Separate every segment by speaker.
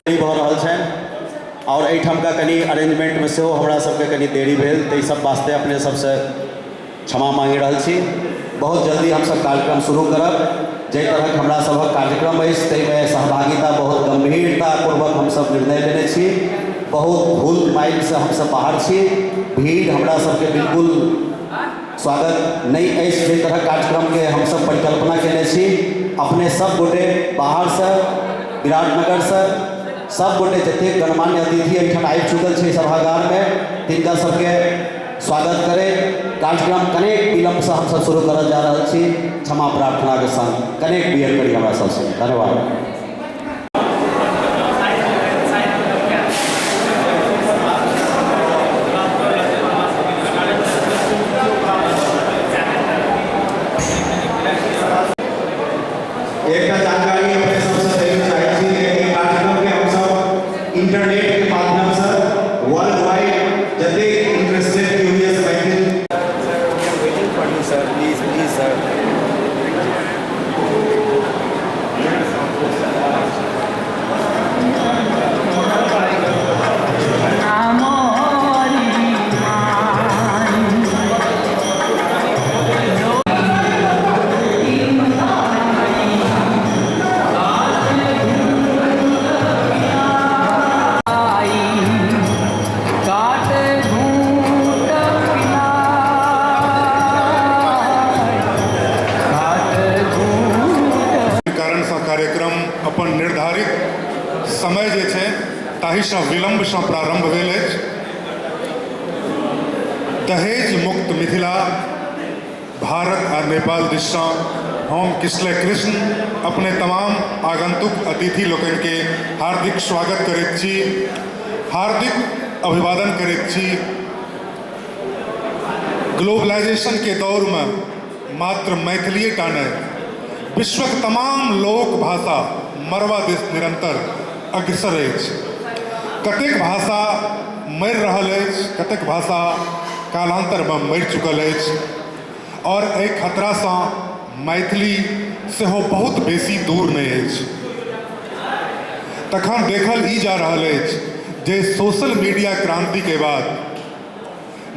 Speaker 1: देरी भऽ रहल छनि आओर एहिठामका कनि अरेंजमेंटमे सेहो हमरा सबके कनि देरी भेल, ताहि सब वास्ते अपने सबसँ क्षमा मांगि रहल छी। बहुत जल्दी हमसब कार्यक्रम शुरू करब। जाहि तरहक हमरा सभक कार्यक्रम अछि ताहिमे सहभागिता बहुत गंभीरतापूर्वक हमसब निर्णय लेने छी। बहुत भूल माइलसँ हमसब बाहर छी। भीड़ हमरा सबके बिल्कुल स्वागत नहि अछि जाहि तरहक कार्यक्रमके हमसब परिकल्पना केने छी। अपने सब गोटे बाहरसँ, विराटनगरसँ सब गोटे जतेक गणमान्य अतिथि एहिठाम आबि चुकल छै सभागारमे, तिनका सबके स्वागत करैत कार्यक्रम कनेक विलम्बसँ हमसब शुरू करऽ जा रहल छी। क्षमा प्रार्थनाके संग कनेक बियर करी हमरा सबसँ। धन्यवाद। एकटा जानकारी अपने सबसँ दै चाहै छी जे एहि कार्यक्रमके हमसब इंटरनेटके माध्यमसँ वर्ल्ड वाइड जतेक interested curious Maithil.
Speaker 2: Sir, we are waiting for you, sir. Please, please, sir.
Speaker 3: कारणसँ कार्यक्रम अपन निर्धारित समय जे छै ताहिसँ विलम्बसँ प्रारम्भ भेल अछि। दहेज मुक्त मिथिला भारत आ नेपाल दिससँ हम किसलय कृष्ण अपने तमाम आगंतुक अतिथि लोकनिके हार्दिक स्वागत करैत छी, हार्दिक अभिवादन करैत छी। ग्लोबलाइजेशनके दौरमे मात्र मैथिलीए टा नहि, विश्वक तमाम लोक भाषा मरबा दिस निरंतर अग्रसर अछि। कतेक भाषा मरि रहल अछि, कतेक भाषा कालान्तरमे मरि चुकल अछि आओर एहि खतरासँ मैथिली सेहो बहुत बेसी दूर नहि अछि। तखन देखल ई जा रहल अछि जे सोशल मीडिया क्रान्तिके बाद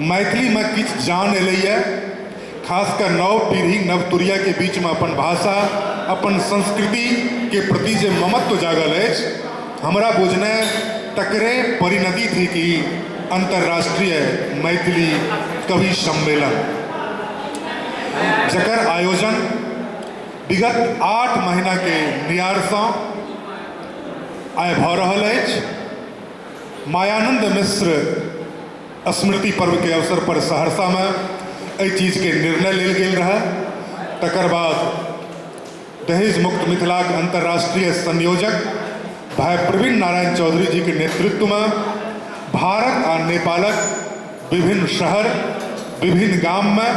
Speaker 3: मैथिलीमे किछु जान एलैए, खास कऽ नव पीढ़ी नवतुरियाके बीचमे अपन भाषा अपन संस्कृतिके प्रति जे ममत्व जागल अछि, हमरा बुझने तकरे परिणति थिक ई अन्तर्राष्ट्रीय मैथिली कवि सम्मेलन, जकर आयोजन विगत 8 महीनाके नियारसँ आइ भऽ रहल अछि। मायानन्द मिश्र स्मृति पर्वके अवसर पर सहरसामे एहि चीजके निर्णय लेल गेल रहए। तकर बाद दहेज मुक्त मिथिलाक अंतर्राष्ट्रीय संयोजक भाई प्रवीण नारायण चौधरी जी के नेतृत्वमे भारत आ नेपालक विभिन्न शहर विभिन्न गाममे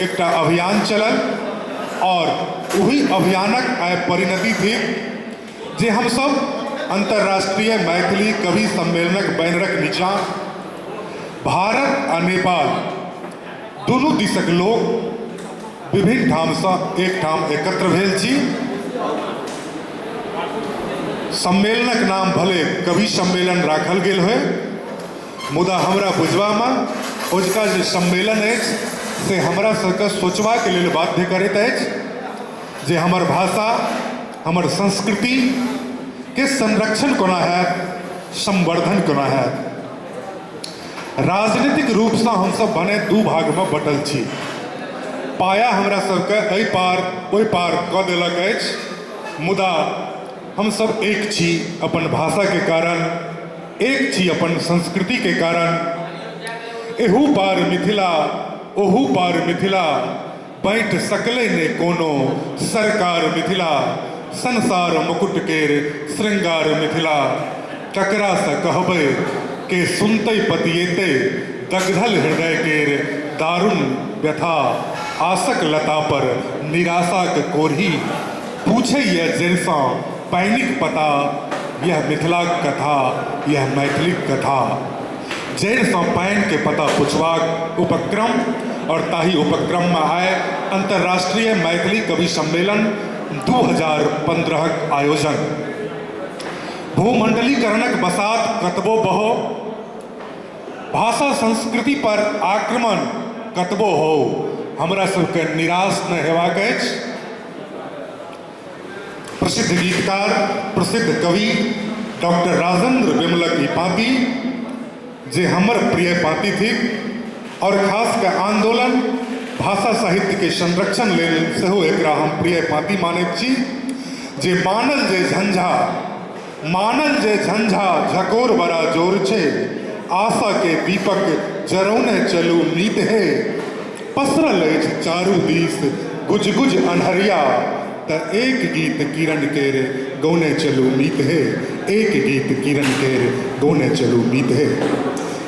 Speaker 3: एकटा अभियान चलल और ओही अभियानक आइ परिणति थिक जे हमसब अंतर्राष्ट्रीय मैथिली कवि सम्मेलनक बैनरक नीचाँ भारत आ नेपाल दुनू दिसक लोक विभिन्न ठामसँ एक ठाम एकत्र भेल छी। सम्मेलनक नाम भले कवि सम्मेलन राखल गेल होय, मुदा हमरा बुझबामे ओजका जे सम्मेलन अछि से हमरा सबके सोचबाक लेल बाध्य करैत अछि जे हमर भाषा हमर संस्कृतिके संरक्षण कोना हैत, संवर्धन कोना हैत। राजनीतिक रूपसँ हमसब भने दू भागमे बँटल छी, पाया हमरा सबके एहि पार ओहि पार कऽ देलक अछि, मुदा हमसब एक छी अपन भाषाके कारण, एक छी अपन संस्कृतिके कारण। एहू पार मिथिला ओहू पार मिथिला, बाँटि सकलै नहि कोनो सरकार मिथिला, संसार मुकुट केर श्रृंगार मिथिला। ककरासँ कहबै के सुनतै पतिएतै, दग्धल हृदय केर दारुण व्यथा। आसक लता पर निराशाक कोढ़ी, पूछैए जड़िसँ पानिक पता। यैह मिथिलाक कथा, यैह मैथिलीक कथा। जड़िसँ पानिके पता पुछबाक उपक्रम और ताहि उपक्रममे आइ अंतर्राष्ट्रीय मैथिली कवि सम्मेलन 2015 आयोजन। भूमंडलीकरणक बसात कतबो बहो, भाषा संस्कृति पर आक्रमण कतबो हो, हमरा सबके निराश नहि हेबाक अछि। प्रसिद्ध गीतकार, प्रसिद्ध कवि डॉक्टर राजेंद्र विमलक ई पाँति जे हमर प्रिय पाँति थिक और खास कऽ आंदोलन भाषा साहित्य के संरक्षण लेल सेहो एकरा हम प्रिय पाँति मानैत छी जे मानल जे झंझा, मानल जे झंझा झकोर बड़ा जोर छै, आशा के दीपक जरौने चलू मीत हे, पसरल अछि चारू दिस गुज गुज अन्हरिया, तऽ एक गीत किरण केर गौने चलू मीत हे, एक गीत किरण केर गौने चलू मीत हे।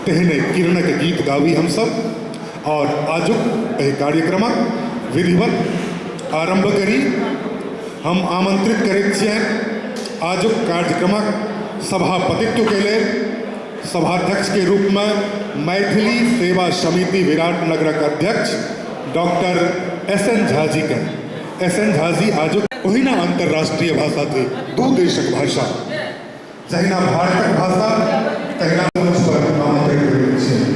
Speaker 3: तेहने किरणक गीत गाबी हमसब और आजुक एहि कार्यक्रमक विधिवत आरंभ करी। हम आमंत्रित करैत छियनि आजुक कार्यक्रमक सभापतित्व के लेल सभाध्यक्ष के रूप में मैथिली सेवा समिति विराटनगरक अध्यक्ष doctor S N Jha ji के। एस एन झा जी आजुक ओहिना अंतर्राष्ट्रीय भाषा थे, दू देशक भाषा, जहिना भारतक भाषा तहिना मंच पर आमंत्रित करैत छियनि।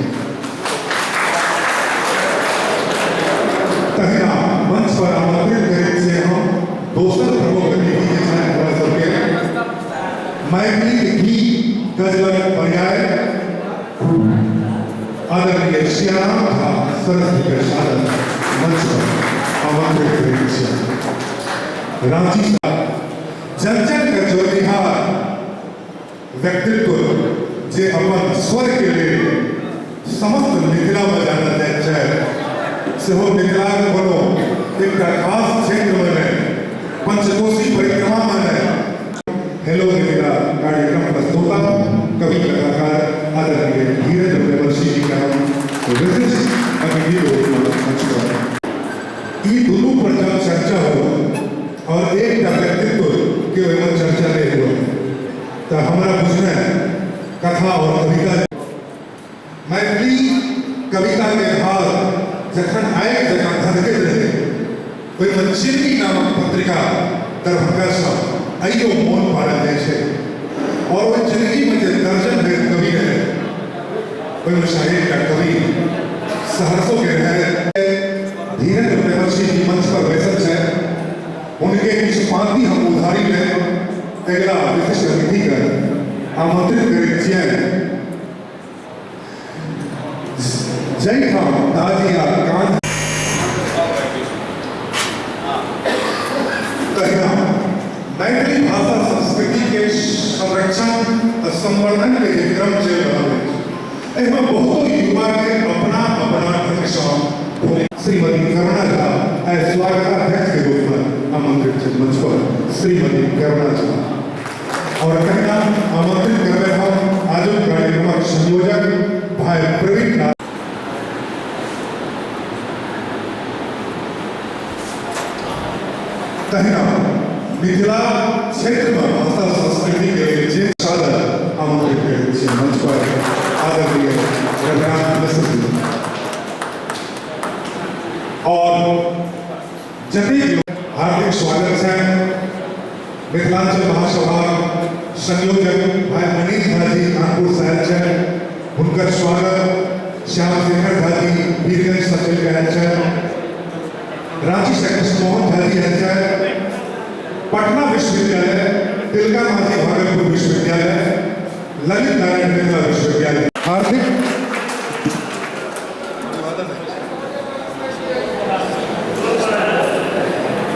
Speaker 3: तहिना मंच पर आमंत्रित करैत छियै हम दोसर प्रमुख अतिथि जे छथि हमरा सबके मैथिलीक गीत गजलक पर्याय आदरणीय सियाराम झा सरस्वती के सादर मंच पर आमंत्रित करैत छियनि। रांची जन जन के जोड़निहार व्यक्तित्व जे अपन स्वर के लेल समस्त मिथिला में जानल जाइत छथि, सेहो मिथिलाक कोनो एकटा खास क्षेत्रमे नहि, पंचकोशी परिक्रमामे नहि, हेलो मिथिला कार्यक्रम प्रस्तोता कवि कथाकार आदरणीय धीरज प्रेमर्षि जी का हम विशिष्ट अतिथि रूप में मंच पर ई दुनू पर जब चर्चा हुआ और एकटा व्यक्तित्व के ओहिमे चर्चा नहि हुआ तऽ हमरा बुझने कथा और कविता मैथिली कविता के भाव जखन आगि जकाँ धधकैत रहै, ओहिमे चिरमी नामक पत्रिका दरभंगासँ आइयो मोन पाड़ल जाइ छै और ओहि जिंदगीमे जे दर्जन भरि कवि रहै, ओहिमे सँ एकटा कवि सहरसोके रहै। धीरज प्रेमर्षि जी मंच पर बैसल छथि, हुनके किछु पाँति हम उधारी लैत अगिला विशिष्ट अतिथिके आमंत्रित करैत छियनि। जाहिठाम ताजिया कान्ह तहिना मैथिली भाषा संस्कृति के संरक्षण आ संवर्धन के जे क्रम चलि रहल अछि, एहिमे बहुतो युवा के अपना अपना ढंगसँ भूमिका। श्रीमती करुणा झा आइ स्वागताध्यक्ष के रूप में आमंत्रित छथि मंच पर श्रीमती करुणा झा। और तहिना आमंत्रित करबै हम आजुक कार्यक्रमक संयोजक भाई प्रवीण नाथ। तहिना मिथिला क्षेत्र में भाषा संस्कृति के लेल जे सादर आमंत्रित करैत छी मंच पर आदरणीय रघुनाथ मिश्र जी। और जतेक हार्दिक स्वागत है मिथिलांचल महासभा संयोजक भाई अनिल झा जी कानपुर से आयल छथि, हुनकर स्वागत श्याम शेखर झा जी वीरगंज से चलि कऽ आयल छथि, रांची से कृष्णमोहन झा जी आयल छथि, पटना विश्वविद्यालय, तिलका मांझी भागलपुर विश्वविद्यालय, ललित नारायण मिथिला विश्वविद्यालय। हार्दिक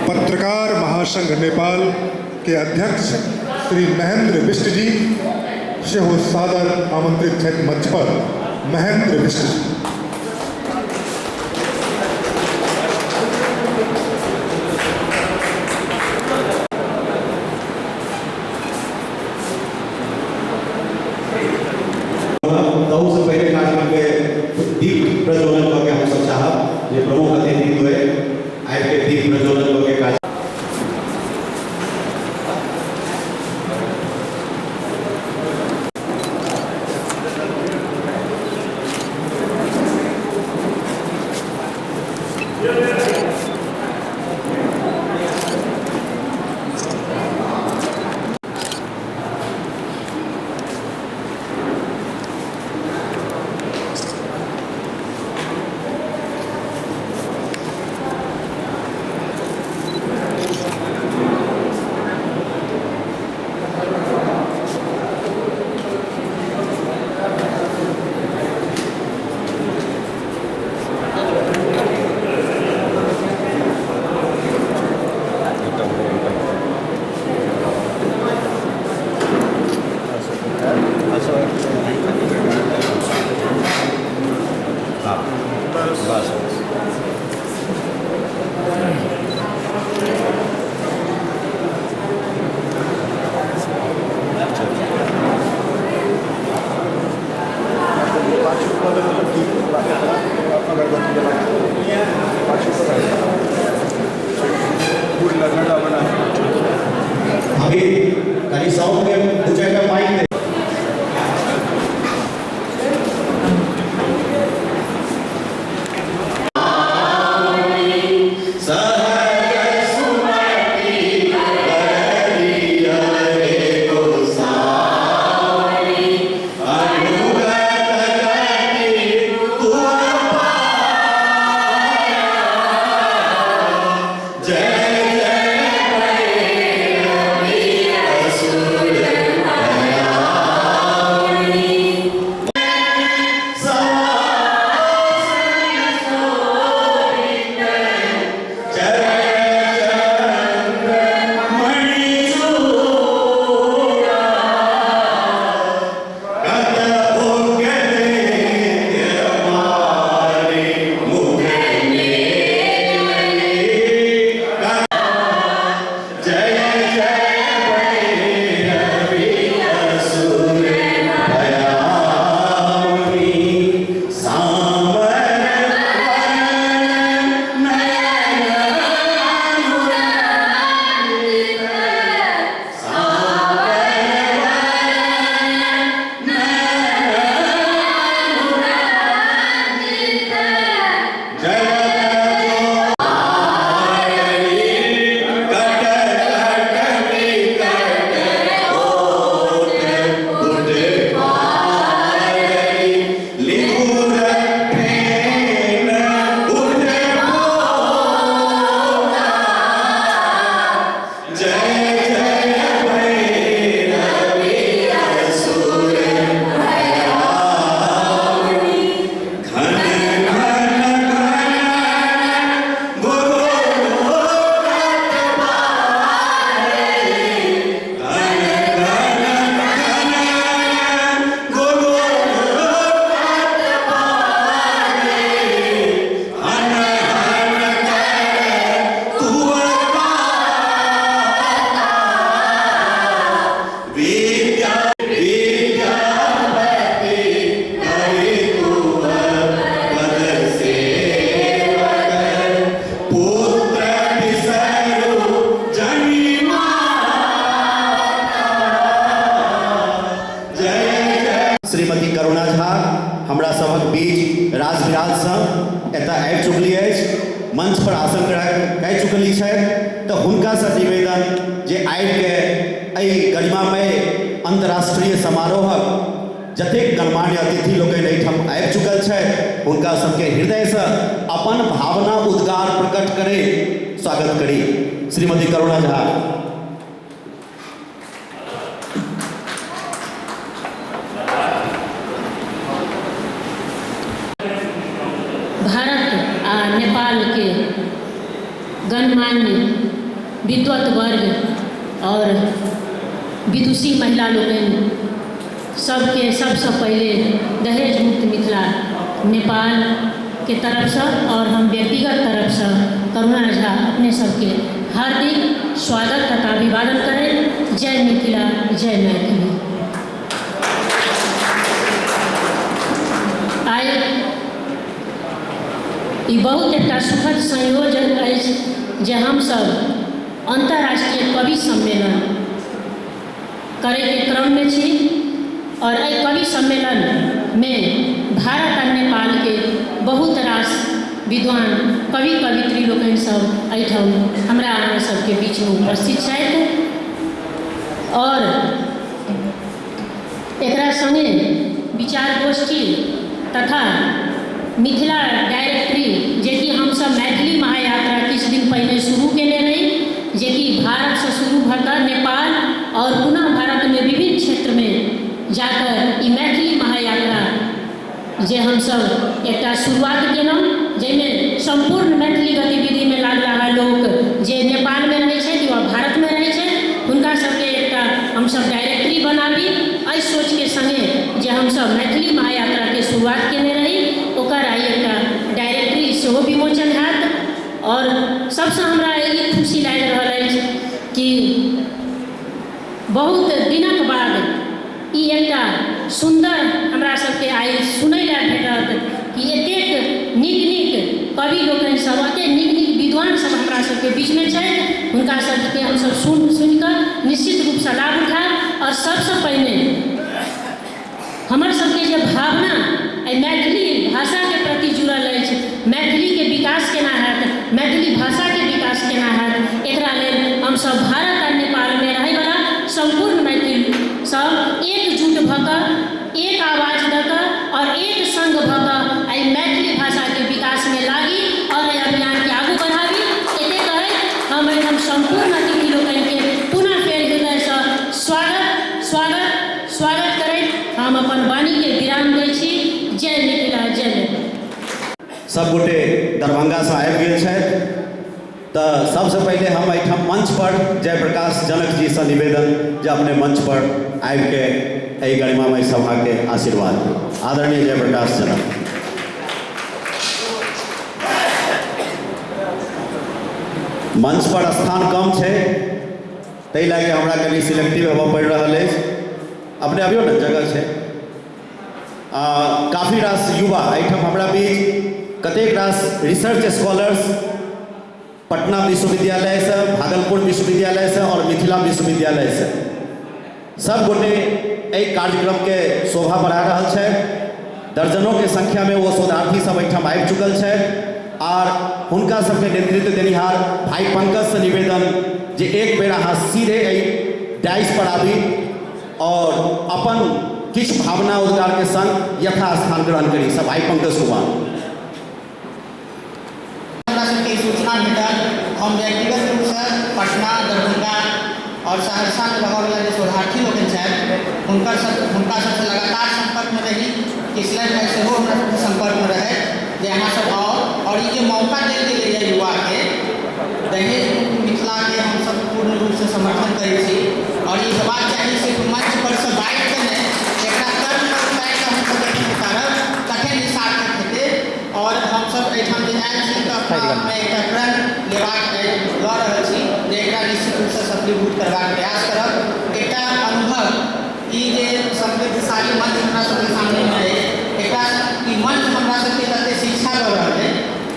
Speaker 3: पत्रकार महासंघ नेपाल के अध्यक्ष श्री महेंद्र बिष्ट जी सेहो सादर आमंत्रित छथि मंच पर। महेंद्र बिष्ट जी।
Speaker 1: तहु से पहिले कार्यक्रम के दीप प्रज्वलन कऽ के हमसब चाहब जे प्रमुख अतिथि द्वय आबि के दीप प्रज्वलन कऽ के काज श्रीमती करुणा झा हमरा सभक बीच राजविराजसँ एतऽ आबि चुकली अछि, मंच पर आसन ग्रहण कए चुकली छथि। तऽ हुनकासँ निवेदन जे आबिके एहि गरिमामय अन्तर्राष्ट्रीय समारोहक जतेक गणमान्य अतिथि लोकनि एहिठाम आबि चुकल छथि हुनका सबके हृदयसँ अपन भावना उद्गार प्रकट करैत स्वागत करी। श्रीमती करुणा झा।
Speaker 4: भारत आ नेपाल के गणमान्य विद्वत वर्ग और विदुषी महिला लोकनि सबके सबसँ पहिले दहेज मुक्त मिथिला नेपाल के तरफसँ और हम व्यक्तिगत तरफसँ करुणा झा अपने सबके हार्दिक स्वागत तथा अभिवादन करैत जय मिथिला जय मैथिली। आइ ई बहुत एकटा सुखद संयोजन अछि जे हमसब अन्तर्राष्ट्रीय कवि सम्मेलन करैके क्रममे छी और एहि कवि सम्मेलनमे भारत आ नेपालके बहुत रास विद्वान कवि कवित्री लोकनि सब एहिठाम हमरा अहाँ सबके बीचमे उपस्थित छथि और एकरा संगे विचार गोष्ठी तथा मिथिला डायरेक्टरी जेकि हमसब मैथिली महायात्रा किछु दिन पहिने शुरू केने रही, जेकि भारतसँ शुरू भऽ कऽ नेपाल और पुनः भारतमे विभिन्न क्षेत्रमे जाकर ई मैथिली महायात्रा जे हमसब एकटा शुरुआत केलहुँ, जाहिमे सम्पूर्ण मैथिली गतिविधिमे लागलाहा लोक जे नेपालमे रहै छथि वा भारतमे रहै छथि हुनका सबके एकटा हमसब डायरेक्टरी बनाबी, एहि सोचके सङ्गे जे हमसब मैथिली महायात्राके शुरुआत केने रही ओकर आइ एकटा डायरेक्टरी सेहो विमोचन हैत। और सबसँ हमरा ई खुशी लागि रहल अछि कि बहुत दिनक बाद ई एकटा सुन्दर हमरा सबके आइ सुनै लए भेटत कि एतेक नीक नीक कवि लोकनि सब, एतेक नीक नीक विद्वान सब हमरा सबके बीचमे छथि, हुनका सबके हमसब सुनिकऽ निश्चित रूपसँ लाभ उठायब। और सबसँ पहिने हमर सबके जे भावना एहि मैथिली भाषाके प्रति जुड़ल अछि, मैथिलीके विकास केना हैत, मैथिली भाषाके विकास केना हैत, एकरा लेल हमसब भारत आ नेपालमे रहैवला सम्पूर्ण मैथिल सब एकजुट भऽ कऽ, एक आवाज दऽ कऽ और एक संग भऽ कऽ एहि मैथिली भाषाके विकासमे लागी और एहि अभियानके आगू बढ़ाबी। एते कहैत हम एहिठाम सम्पूर्ण अतिथि लोकनिके पुनः फेर हृदयसँ स्वागत स्वागत स्वागत करैत हम अपन वाणीके विराम दै छी। जय मिथिला जय मैथिली।
Speaker 1: सब गोटे दरभंगासँ आबि गेल छथि तऽ सबसँ पहिले हम एहिठाम मंच पर जयप्रकाश जनक जीसँ निवेदन जे अपने मंच पर आबिके एहि गरिमामय सभाके आशीर्वाद दी। आदरणीय जयप्रकाश जनक। मंच पर स्थान कम छै ताहि लए कऽ हमरा कनि सिलेक्टिव हेबऽ पड़ि रहल अछि। अपने अबियौ ने, जगह छै। काफी रास युवा एहिठाम हमरा बीच कतेक रास रिसर्च स्कॉलर्स पटना विश्वविद्यालयसँ, भागलपुर विश्वविद्यालयसँ और मिथिला विश्वविद्यालयसँ सब गोटे एहि कार्यक्रमके शोभा बढ़ा रहल छथि। दर्जनोंके संख्यामे ओ शोधार्थी सब एहिठाम आबि चुकल छथि आर हुनका सबके नेतृत्व देनिहार भाई पंकजसँ निवेदन जे एक बेर अहाँ सीधे एहि डाइस पर आबी और अपन किछु भावना उद्गारके संग यथास्थान ग्रहण करी। सब भाई पंकज कुमार।
Speaker 5: हमरा सबके सूचना भेटल, हम व्यक्तिगत रूपसँ पटना, दरभंगा और सहरसामे रहऽवला जे शोधार्थी लोकनि छथि हुनका सबसँ लगातार सम्पर्कमे रही। किसलय भाई सेहो हमरा सबसँ सम्पर्कमे रहथि जे अहाँ सब आउ और ई जे मौका देल गेलैए युवाके, दहेज मुक्त मिथिलाके हमसब पूर्ण रूपसँ समर्थन करै छी और ई हेबाक चाही। सिर्फ मंच परसँ बाजिकऽ नहि, एकरा कर्ममे उतारिकऽ हमसब जखन उतारब तखन ई सार्थक हेतै। और हमसब एहिठाम जे आयल छी तऽ अपना आपमे एकटा प्रण लेबाक लऽ रहल छी जे एकरा निश्चित रूपसँ सफलीभूत करबाक प्रयास करब। एकटा अनुभव गौरवशाली मंच हमरा सबके सामनेमे अछि। एकरा ई मंच हमरा सबके तते शिक्षा दऽ रहल अछि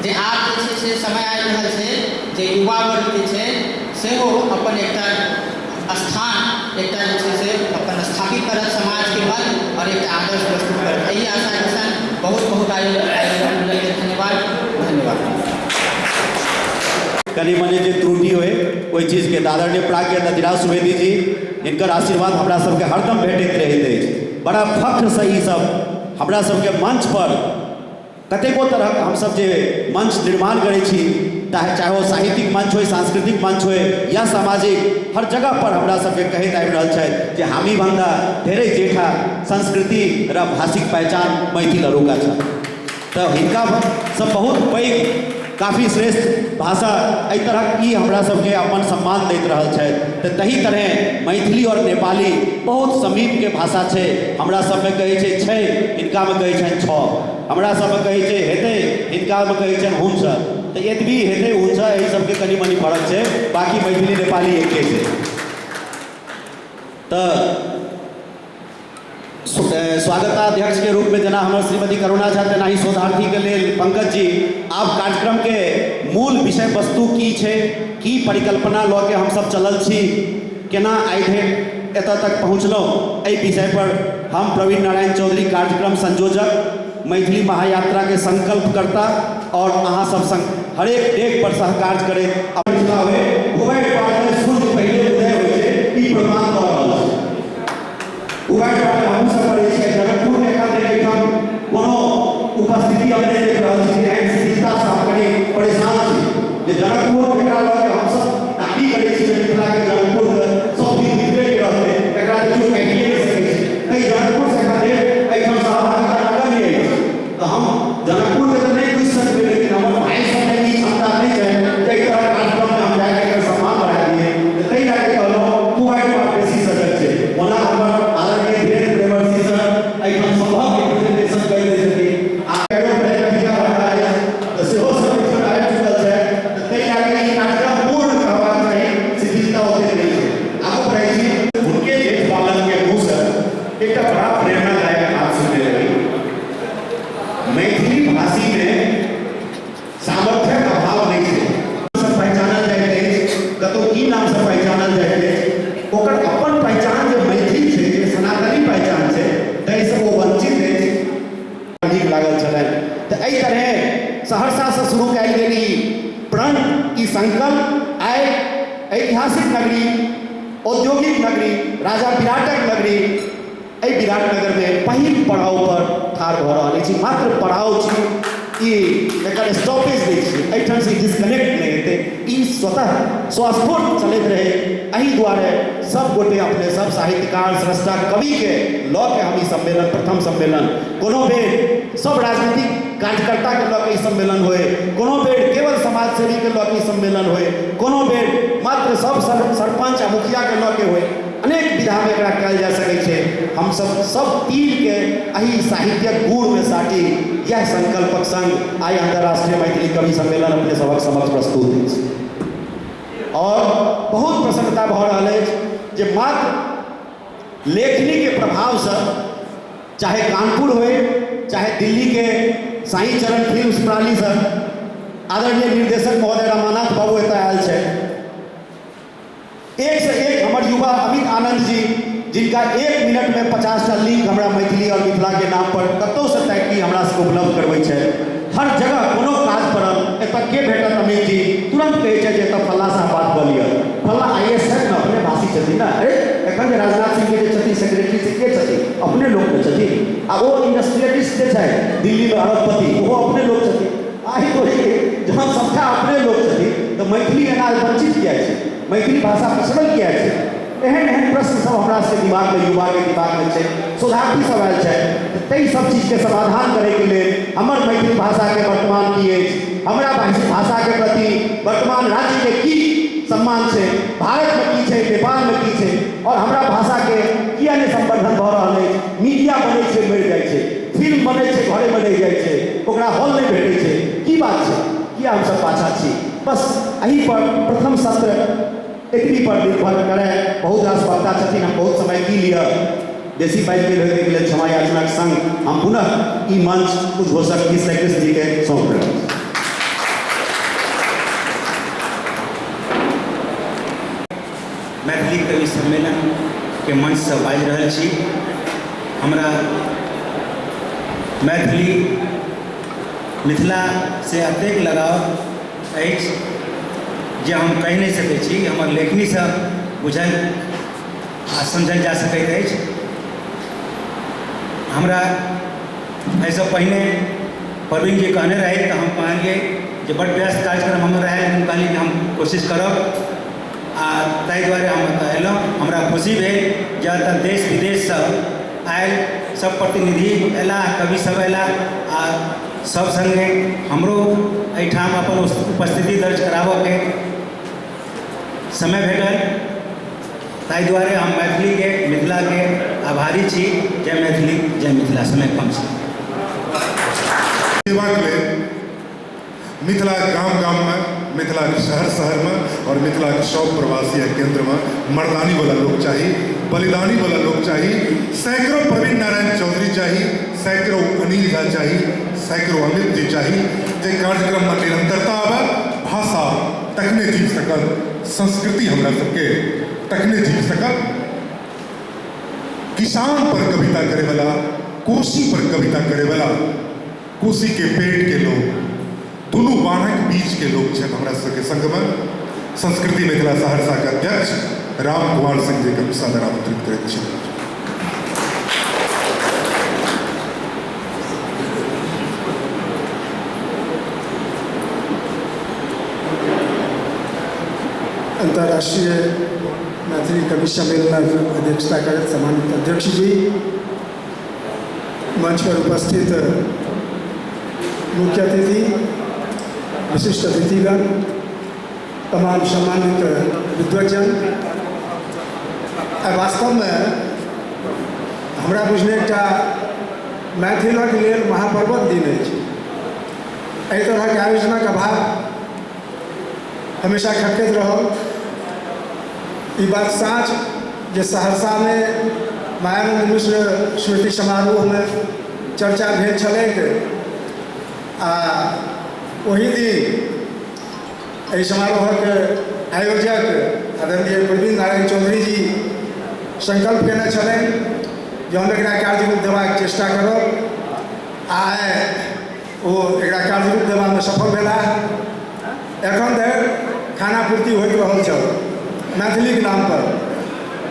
Speaker 5: जे आब जे छै से समय आबि रहल छै जे युवा वर्ग जे छै सेहो अपन एकटा स्थान एकटा जे छै से अपन स्थापित करत समाजके मध्य आओर एकटा आदर्श प्रस्तुत करत। एहि आशाके संग बहुत बहुत आयोजक मण्डलके धन्यवाद। धन्यवाद।
Speaker 1: कनि मनि जे त्रुटि होय ओहि चीजके आदरणीय प्राज्ञ नदीराज सुवेदी जी, हिनकर आशीर्वाद हमरा सबके हरदम भेटैत रहैत अछि। बड़ा फख्रसँ ई सब हमरा सबके मंच पर कतेको तरहक हमसब जे मंच निर्माण करै छी, चाहे ओ साहित्यिक मंच होय, सांस्कृतिक मंच होय या सामाजिक, हर जगह पर हमरा सबके कहैत आबि रहल छथि जे हामी भन्दा धेरै जेठा संस्कृति र भाषिक पहचान मैथिलहरूका छ। तऽ हिनका सब बहुत पैघ काफी श्रेष्ठ भाषा एहि तरहक ई हमरा सबके अपन सम्मान दैत रहल छथि। तऽ तही तरहे मैथिली और नेपाली बहुत समीपके भाषा छै। हमरा सबमे कहै छै छै, हिनकामे कहै छनि छ। हमरा सबमे कहै छै हेतै, हिनकामे कहै छनि हुन्छ। तऽ एतबी हेतै हुन्छ, एहि सबके कनि मनि फरक छै, बाकी मैथिली नेपाली एके छै। तऽ स्वागताध्यक्ष के रूप में जेना हमर श्रीमती करुणा झा, तेनाही शोधार्थी के लेल पंकज जी। आब कार्यक्रम के मूल विषय वस्तु की छै, की परिकल्पना लऽ के हमसब चलल छी, केना आइ धरि एतऽ तक पहुँचलहुँ, एहि विषय पर हम प्रवीण नारायण चौधरी, कार्यक्रम संयोजक, मैथिली महायात्रा के संकल्पकर्ता और अहाँ सब संग हरेक डेग पर सहकार्य करैत मिथिला होय, उभय पार सूर्य पहिले उदय होइ छै, ई प्रमाण दऽ रहल छै। उभय पार हमहूँ सब करै छियै। जनकपुरमे एखन धरि एहिठाम कोनो उपस्थिति हम नहि देख रहल छी। एहन शिथिलतासँ हम कनि परेशान छी जे जनकपुर एकरा लऽ के हमसब दाबी करै छी जे मिथिलाके जनकपुर सब दिन मिथिलेके रहतै, एकरा तऽ केओ काटिए नहि सकै छै। ताहि जनकपुरसँ एखन धरि एहिठाम सहभागिता नगण्य अछि। तऽ हम जनकपुरके तऽ नहि बुझि सकबै, लेकिन हमर भाइ सबमे ई क्षमता नहि छनि जे एहि तरहक कार्यक्रममे हम जाके एकर सम्मान बढ़ा दियै। तऽ ताहि लए कऽ कहलहुँ पुबारि पर बेसी सजग छै। ओना हमर आदरणीय धीरेन्द्र प्रेमर्षि सर एहिठाम सभक रिप्रेजेंटेशन करि दै छथिन आ तऽ सेहो सब एहिठाम आबि चुकल छै। तऽ ताहि लए कऽ ई कार्यक्रम पूर्ण कहबाक चाही, शिथिलता ओतेक नहि छै। आगू बढ़ै छी। हुनके जेठ बालकके मुँहसँ एकटा बड़ा प्रेरणादायक बात सुनने रही। मैथिली भाषीमे सामर्थ्यक अभाव नहि छै। सँ पहचानल जाइत अछि, कतहु की नामसँ पहचानल जाइत अछि, ओकर अपन पहचान जे मैथिल छै, जे सनातनी पहचान छै, ताहिसँ ओ वंचित अछि। नीक लागल छलनि। तऽ एहि तरहे सहरसासँ शुरू कयल गेल ई प्रण, ई संकल्प आइ ऐतिहासिक नगरी, औद्योगिक नगरी, राजा विराटक नगरी, एहि विराटनगरमे पहिल पड़ाव पर ठाढ़ भऽ रहल अछि। मात्र पड़ाव छी ई, एकर स्टॉपेज नहि छी। एहिठामसँ ई डिस्कनेक्ट नहि हेतै, ई स्वतः स्वस्फूर्त चलैत रहै। एहि दुआरे सब गोटे अपने सब साहित्यकार, स्रष्टा, कविके लऽ के हम ई सम्मेलन, प्रथम सम्मेलन, कोनो बेर सब राजनीतिक कार्यकर्ताके लऽ के ई सम्मेलन होय, कोनो बेर केवल समाजसेवीके लऽ के ई सम्मेलन होय, कोनो बेर मात्र सब सरपञ्च आ मुखियाके लऽ के होय, अनेक विधामे एकरा कयल जा सकै छै। हमसब सब तीरके एहि साहित्यक गूढ़मे साटी इएह संकल्पक संग आइ अंतर्राष्ट्रीय मैथिली कवि सम्मेलन अपने सबक समक्ष प्रस्तुत अछि। और बहुत प्रसन्नता भऽ रहल अछि जे मात्र लेखनीके प्रभावसँ चाहे कानपुर होय, चाहे दिल्ली के साईं चरण फिल्म प्रणालीसँ आदरणीय निर्देशक महोदय रमानाथ बाबू एतऽ आयल छथि, एक से एक हमर युवा अमित आनंद जी, जिनका 1 मिनट में 50 टा लिंक हमरा मैथिली और मिथिला के नाम पर कतौ से ताकि हमरा सबके उपलब्ध करबै छै। हर जगह कोनो काज पड़ल, एतऽ के भेटत अमित जी, तुरंत कहै छै जे एतऽ फल्ला साहब बात कऽ लिअ, फल्ला I S छथि ने, अपने भाषी छथिन ने, अरे एखन जे राजनाथ सिंह के जे छथिन सेक्रेटरी से के छथिन, अपने लोक ने छथिन, आ ओ इंडस्ट्रियलिस्ट जे छथि दिल्लीमे अरबपति, ओहो अपने लोक छथिन। आहि तोही के जहन सबटा अपने लोक छथिन तऽ मैथिली एना वंचित किया छै, मैथिली भाषा पिछड़ल किया छै? एहन एहन प्रश्न सब हमरा सबके दिमागमे, युवाके दिमागमे छै। शोधार्थी सब आयल छथि, तऽ ताहि सब चीजके समाधान करैके लेल हमर मैथिली भाषाके वर्तमान की अछि, हमरा भाषाके प्रति वर्तमान राज्यके की सम्मान छै, भारतमे की छै, नेपालमे की छै, और हमरा भाषाके किया नहि संवर्धन भऽ रहल अछि? मीडिया बनै छै, मरि जाइ छै, फिल्म बनै छै, घरेमे रहि जाइ छै, ओकरा हॉल नहि भेटै छै, की बात छै? किया हमसब पाछा छी? बस एहि पर प्रथम सत्र एतबी पर निर्भर करै। बहुत रास वक्ता छथिन, हम बहुत समय की लिअ। बेसी बाजि गेल होय, ताहिके लेल क्षमा याचनाक संग हम पुनः ई मंच उद्घोषक किसलय कृष्ण जी के सौंप रहल छी।
Speaker 6: मैथिली कवि सम्मेलन के मंचसँ बाजि रहल छी। हमरा मैथिली मिथिलासँ एतेक लगाव अछि जे हम कहि नहि सकै छी। हमर लेखनीसँ बुझल आ समझल जा सकैत अछि। हमरा एहिसँ पहिने प्रवीण जी कहने रहथि तऽ हम कहलियै जे बड्ड व्यस्त कार्यक्रम हमर रहै, लेकिन कहलियै कि हम कोशिश करब आ ताहि दुआरे हम एतऽ अयलहुँ। हमरा खुशी भेल जे एतऽ देश विदेशसँ आयल सब प्रतिनिधि अयलाह, कवि सब अयलाह आ सब सङ्गे हमरो एहिठाम अपन उपस्थिति दर्ज कराबऽके समय भेटल। ताहि दुआरे हम मैथिलीके मिथिलाके आभारी छी। जय मैथिली, जय मिथिला। समय कम छै।
Speaker 3: देबाक लेल मिथिला गाम गाममे, मिथिलाके शहर शहरमे और मिथिलाके सब प्रवासी केंद्रमे मर्दानी वाला लोग चाही, बलिदानी वाला लोग चाही। सैकड़ों प्रवीण नारायण चौधरी चाही, सैकड़ों अनिल झा चाही, सैकड़ों अमित जी चाही, जे कार्यक्रममे निरंतरता आबे। भाषा तखने जीव सकत, संस्कृति हमरा सबके तखने जीव सकत। किसान पर कविता करे वाला, कोसी पर कविता करे वाला, कोसी के पेट के लोग, दुनू बान्हक बीच के लोग छथि हमरा सबके संगमे। संस्कृति मिथिला सहरसा के अध्यक्ष राम कुमार सिंह जी के हम सादर आमंत्रित करैत छी।
Speaker 7: अंतर्राष्ट्रीय मैथिली कवि सम्मेलनक अध्यक्षता करैत सम्मानित अध्यक्ष जी, मंच पर उपस्थित मुख्य अतिथि, विशिष्ट अतिथिगण, तमाम सम्मानित विद्वज्जन, आ वास्तवमे हमरा बुझने एकटा मैथिलक लेल महापर्वक दिन अछि। एहि तरहके आयोजनक अभाव हमेशा खटकैत रहल। ई बात साँच जे सहरसामे मायानंद मिश्र स्मृति समारोहमे चर्चा भेल छलैक आ ओही दिन एहि समारोहक आयोजक आदरणीय प्रवीण नारायण चौधरी जी संकल्प केने छलनि जे हम एकरा कार्यरूप देबाक चेष्टा करब। आइ ओ एकरा कार्यरूप देबामे सफल भेलाह। एखन धरि खानापूर्ति होइत रहल छल मैथिलीके नाम पर।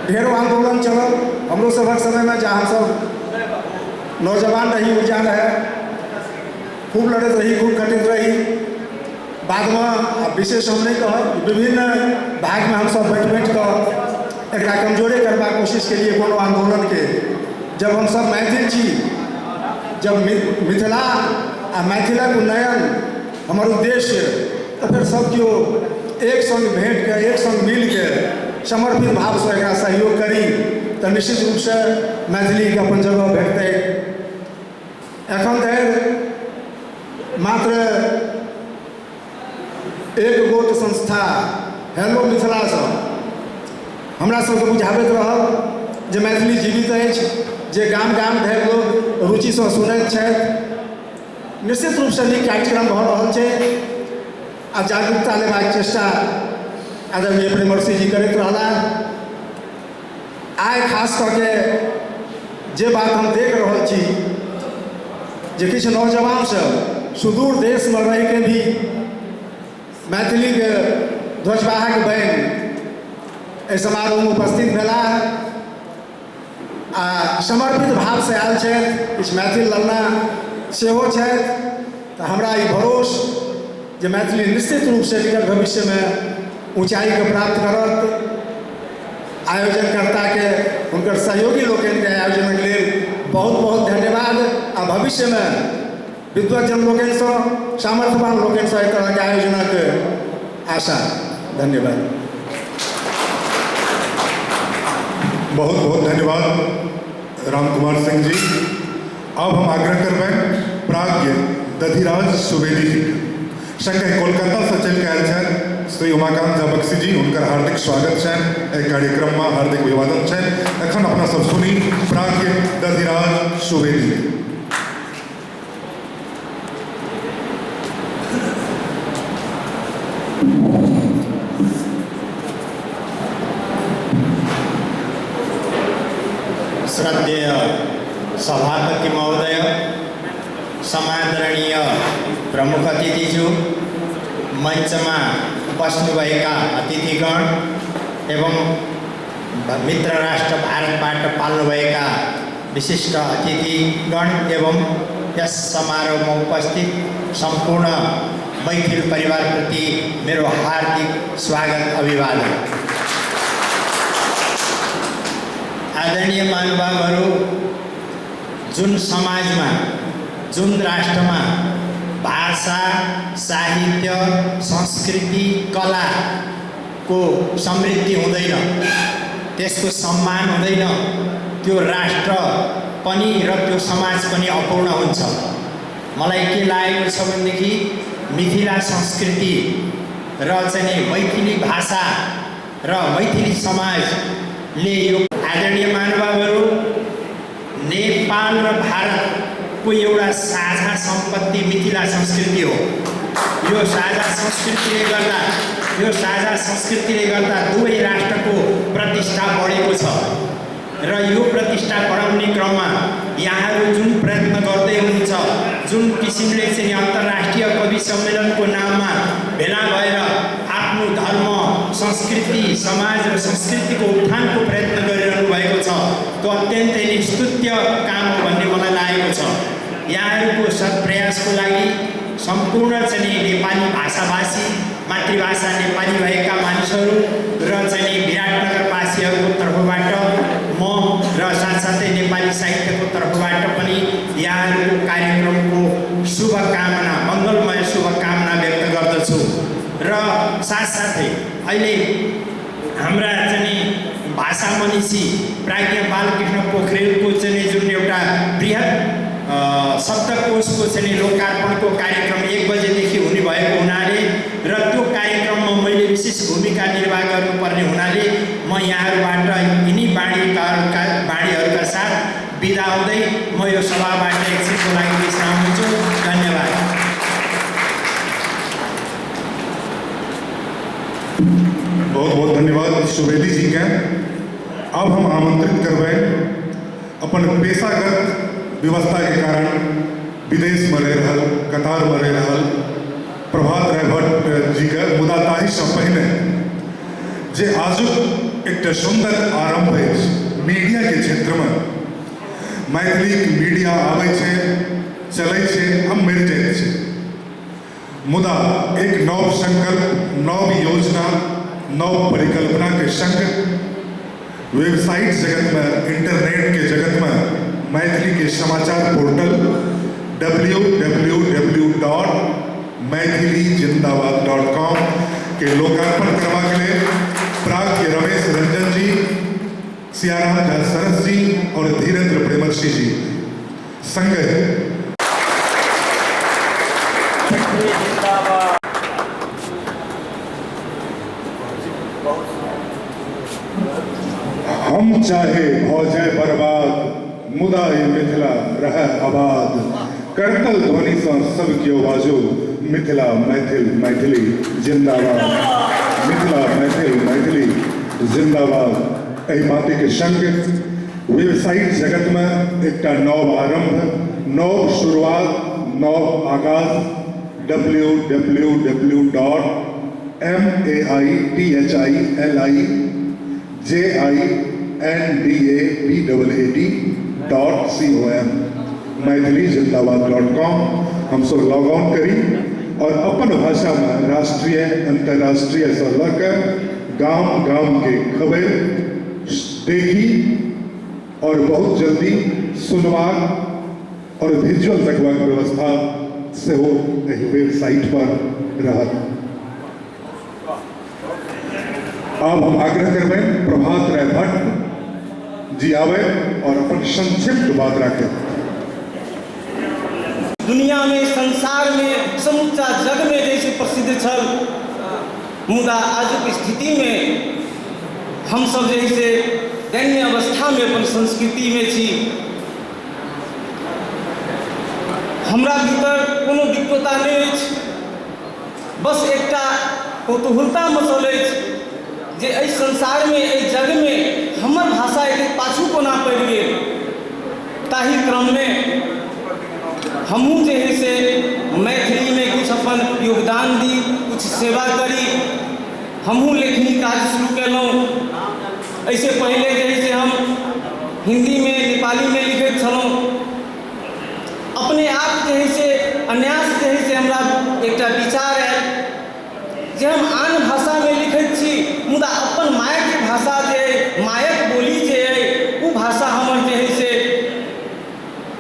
Speaker 7: ढेरों आंदोलन चलल हमरो सभक समयमे, जहाँ हमसब नौजवान रही, ऊर्जा रहे, खूब लड़ैत रही, खूब खटैत रही। बादमे आ विशेष हम नहि कहब, विभिन्न भागमे हमसब बैठ बैठ कऽ एकरा कमजोरे करबाक कोशिश केलिए कोनो आंदोलनके। जब हमसब मैथिल छी, जब मिथिला आ मैथिलक उन्नयन हमर उद्देश्य, तऽ फेर सब केओ एक संग भेंटके, एक संग मिलके समर्पित भावसँ एकरा सहयोग करी तऽ निश्चित रूपसँ मैथिलीके अपन जगह भेटतै। एखन धरि मात्र एक गोट संस्था हेलो मिथिलासँ हमरा सबके बुझाबैत रहल जे मैथिली जीवित अछि, जे गाम गाम धरि लोक रुचिसँ सुनैत छथि। निश्चित रूपसँ नीक कार्यक्रम भऽ रहल छै आ जागरूकता लेबाक चेष्टा आदरणीय प्रेमर्षि जी करैत रहला। आइ खास कऽ के जे बात हम देख रहल छी जे किछु नौजवान सब सुदूर देशमे रहिके भी मैथिलीके ध्वजवाहक बनि एहि समारोहमे उपस्थित भेलाह आ समर्पित भावसँ आयल छथि। किछु मैथिल ललना सेहो छथि। तऽ हमरा ई भरोस जे मैथिली निश्चित रूपसँ निकट भविष्यमे ऊँचाइके प्राप्त करत। आयोजनकर्ताके, हुनकर सहयोगी लोकनिके आयोजनक लेल बहुत बहुत धन्यवाद आ भविष्यमे विद्वज्जन लोकनिसँ, सामर्थ्यवान लोकनिसँ एहि तरहके आयोजनक आशा। धन्यवाद।
Speaker 3: बहुत बहुत धन्यवाद राम कुमार सिंह जी। अब हम आग्रह करबनि प्राज्ञ दधिराज सुवेदी जी के, संगे कोलकाता से चलि के आयल छथि। श्री उमाकांत झा बख्शी जी, हुनकर हार्दिक स्वागत छनि एहि कार्यक्रममे, हार्दिक अभिवादन छनि। एखन अपना सब सुनी प्राज्ञ दधिराज सुवेदी।
Speaker 8: श्रद्धेय सभापति महोदय, समादरणीय प्रमुख अतिथिज्यू, मञ्चमा बस्नुभएका अतिथिगण एवं मित्र राष्ट्र भारतबाट पाल्नुभएका विशिष्ट अतिथिगण एवं यस समारोहमा उपस्थित सम्पूर्ण मैथिल परिवारप्रति मेरो हार्दिक स्वागत अभिवादन। आदरणीय महानुभावहरू, जुन समाजमा, जुन राष्ट्रमा भाषा, साहित्य, संस्कृति, कलाको समृद्धि हुँदैन, त्यसको सम्मान हुँदैन, त्यो राष्ट्र पनि र त्यो समाज पनि अपूर्ण हुन्छ। मलाई के लागेको छ भनेदेखि मिथिला संस्कृति र चाहिँ मैथिली भाषा र मैथिली समाजले यो आदरणीय महानुभावहरू, नेपाल र भारतको एउटा साझा सम्पत्ति मिथिला संस्कृति हो। यो साझा संस्कृतिले गर्दा दुवै राष्ट्रको प्रतिष्ठा बढेको छ र यो प्रतिष्ठा बढाउने क्रममा यहाँहरू जुन प्रयत्न गर्दै हुनुहुन्छ, जुन किसिमले चाहिँ अन्तर्राष्ट्रिय कवि सम्मेलनको नाममा भेला भएर आफ्नो धर्म, संस्कृति, समाज र संस्कृतिको उत्थानको प्रयत्न गरिरहनु भएको छ, त्यो अत्यन्तै स्तुत्य काम हो भन्ने मलाई लागेको छ। यहाँहरूको सत्प्रयासको लागि सम्पूर्ण चाहिँ नेपाली भाषाभाषी, मातृभाषा नेपाली भएका मानिसहरू र चाहिँ विराटनगरवासीहरूको तर्फबाट म र साथसाथै नेपाली साहित्यको तर्फबाट पनि यहाँहरूको कार्यक्रमको शुभकामना, मङ्गलमय शुभकामना व्यक्त गर्दछु। र साथसाथै अहिले हाम्रा चाहिँ भाषा मनीषी प्राज्ञ बालकृष्ण पोखरेलको चाहिँ जुन एउटा बृहत शब्दकोशको चाहिँ लोकार्पणको कार्यक्रम 1 बजेदेखि हुने भएको हुनाले र त्यो कार्यक्रममा मैले विशेष भूमिका निर्वाह गर्नुपर्ने हुनाले म यहाँहरूबाट यिनी बाणीहरूका साथ बिदा हुँदै म यो सभाबाट एकछिनको लागि विश्राम हुन्छु। धन्यवाद।
Speaker 3: बहुत बहुत धन्यवाद सुवेदी जी के। अब हम आमंत्रित करबै अपन पेशागत व्यवस्था के कारण विदेश में रह रहल, कतार में रह रहल प्रभात राय भट्ट जी के। मुदा ताहिसँ पहिने जे आजुक एकटा सुंदर आरंभ अछि मीडिया के क्षेत्र में, मैथिली मीडिया आबै छै, चलै छै, हम मरि जाइत छै, मुदा एक नव संकल्प, नव योजना, नव परिकल्पना के संग वेबसाइट जगत में, इंटरनेट के जगत में मैथिली के समाचार पोर्टल www.maithilijindabad.com के लोकार्पण करवा के लिए प्राग के रमेश रंजन जी, सियाराम झा सरस जी और धीरेन्द्र प्रेमर्षि जी संग हम चाहे भऽ जाए बर्बाद, मुदा ई मिथिला रह आबाद। करतल ध्वनि सँ सब केओ बाजू, मिथिला मैथिल मैथिली जिंदाबाद, मिथिला मैथिल मैथिली जिंदाबाद। एहि बात के संग वेबसाइट जगत में एकटा नव आरंभ, नव शुरुआत, नव आगाज www.maithilijindabaad.com Maithili जिंदाबाद.com हम सब लॉग ऑन करी और अपन भाषा में राष्ट्रीय अंतर्राष्ट्रीय से लऽ गाम गाम के खबर देखी और बहुत जल्दी सुनबाक और विजुअल देखबाक व्यवस्था सेहो एहि वेबसाइट पर रहत। अब हम आग्रह करबै प्रभात राय भट्ट जी आवे और अपन संक्षिप्त बात रखें।
Speaker 9: दुनिया में, संसार में, समूचा जग में जैसे प्रसिद्ध छल मुदा आजुक स्थितिमे हमसभ जे है से दैन्य अवस्थामे अपन संस्कृतिमे छी। हमरा भीतर कोनो विद्वता नहि अछि, बस एकटा कौतूहलता मचल अछि जे एहि संसारमे, एहि जगमे हमर भाषा एतेक पाछू कोना पड़ि गेल। ताहि क्रममे हमहूँ जे है से मैथिलीमे किछु अपन योगदान दी, किछु सेवा करी। हमहूँ लेखनी काज शुरू केलहुँ। एहिसँ पहिले जे है से हम हिन्दीमे, नेपालीमे लिखैत छलहुँ। अपने आप जे है से अन्यास जे है से हमरा एकटा विचार आयल जे हम आन भाषामे लिखैत छी, मुदा अपन मायके भाषा जे अइ, मायक बोली जे अइ, ओ भाषा हमर जे है से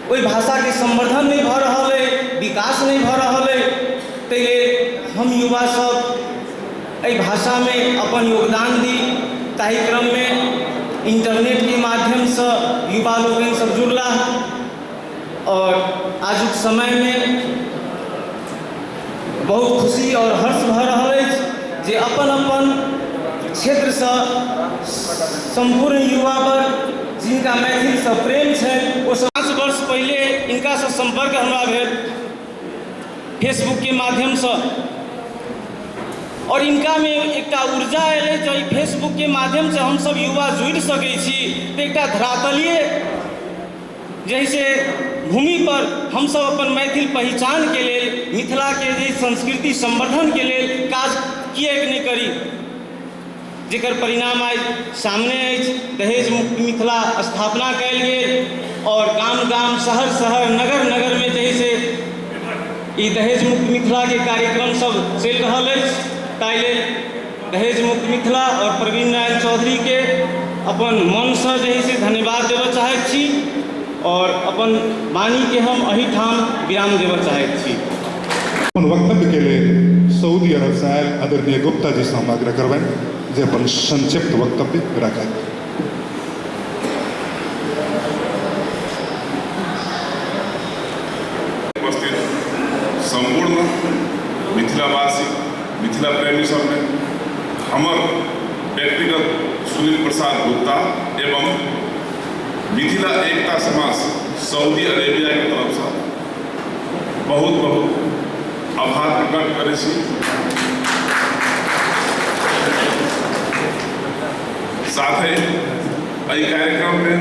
Speaker 9: ओहि भाषाके संवर्धन नहि भऽ रहल अइ, विकास नहि भऽ रहल अइ। ताहि लेल हम युवा सब एहि भाषामे अपन योगदान दी। ताहि क्रममे इंटरनेटके माध्यमसँ युवा लोकनि सब जुड़लाह आओर आजुक समयमे बहुत खुशी आओर हर्ष भऽ रहल अछि जे अपन अपन क्षेत्रसँ सम्पूर्ण युवा वर्ग जिनका मैथिलीसँ प्रेम छनि ओ 5 वर्ष पहिले हिनकासँ सम्पर्क हमरा भेल फेसबुकके माध्यमसँ आओर हिनकामे एकटा ऊर्जा एलै जे एहि फेसबुकके माध्यमसँ हमसभ युवा जुड़ि सकै छी तऽ एकटा धरातलीय जाहिसँ भूमिपर हमसभ अपन मैथिल पहिचानके लेल, मिथिलाके जे संस्कृति संवर्धनके लेल काज किएक नहि करी, जकर परिणाम आइ सामने अछि। दहेज मुक्त मिथिला स्थापना कयल गेल आओर गाम गाम, शहर शहर, नगर नगरमे जे है से ई दहेज मुक्त मिथिलाके कार्यक्रम सब चलि रहल अछि। ताहि लेल दहेज मुक्त मिथिला आओर प्रवीण नारायण चौधरीके अपन मनसँ जे है से धन्यवाद देबऽ चाहैत छी आओर अपन वाणीके हम एहिठाम विराम देबऽ चाहैत छी।
Speaker 3: अपन वक्तव्य के लेल सऊदी अरब से आयल आदरणीय गुप्ता जी से हम आग्रह करबनि जे अपन संक्षिप्त वक्तव्य राखथि।
Speaker 10: उपस्थित सम्पूर्ण मिथिलावासी, मिथिला प्रेमी सबमे हमर व्यक्तिगत सुनील प्रसाद गुप्ता एवं मिथिला एकता समाज सऊदी अरेबिया के तरफ से बहुत बहुत आभार प्रकट करै छी। साथे एहि कार्यक्रम में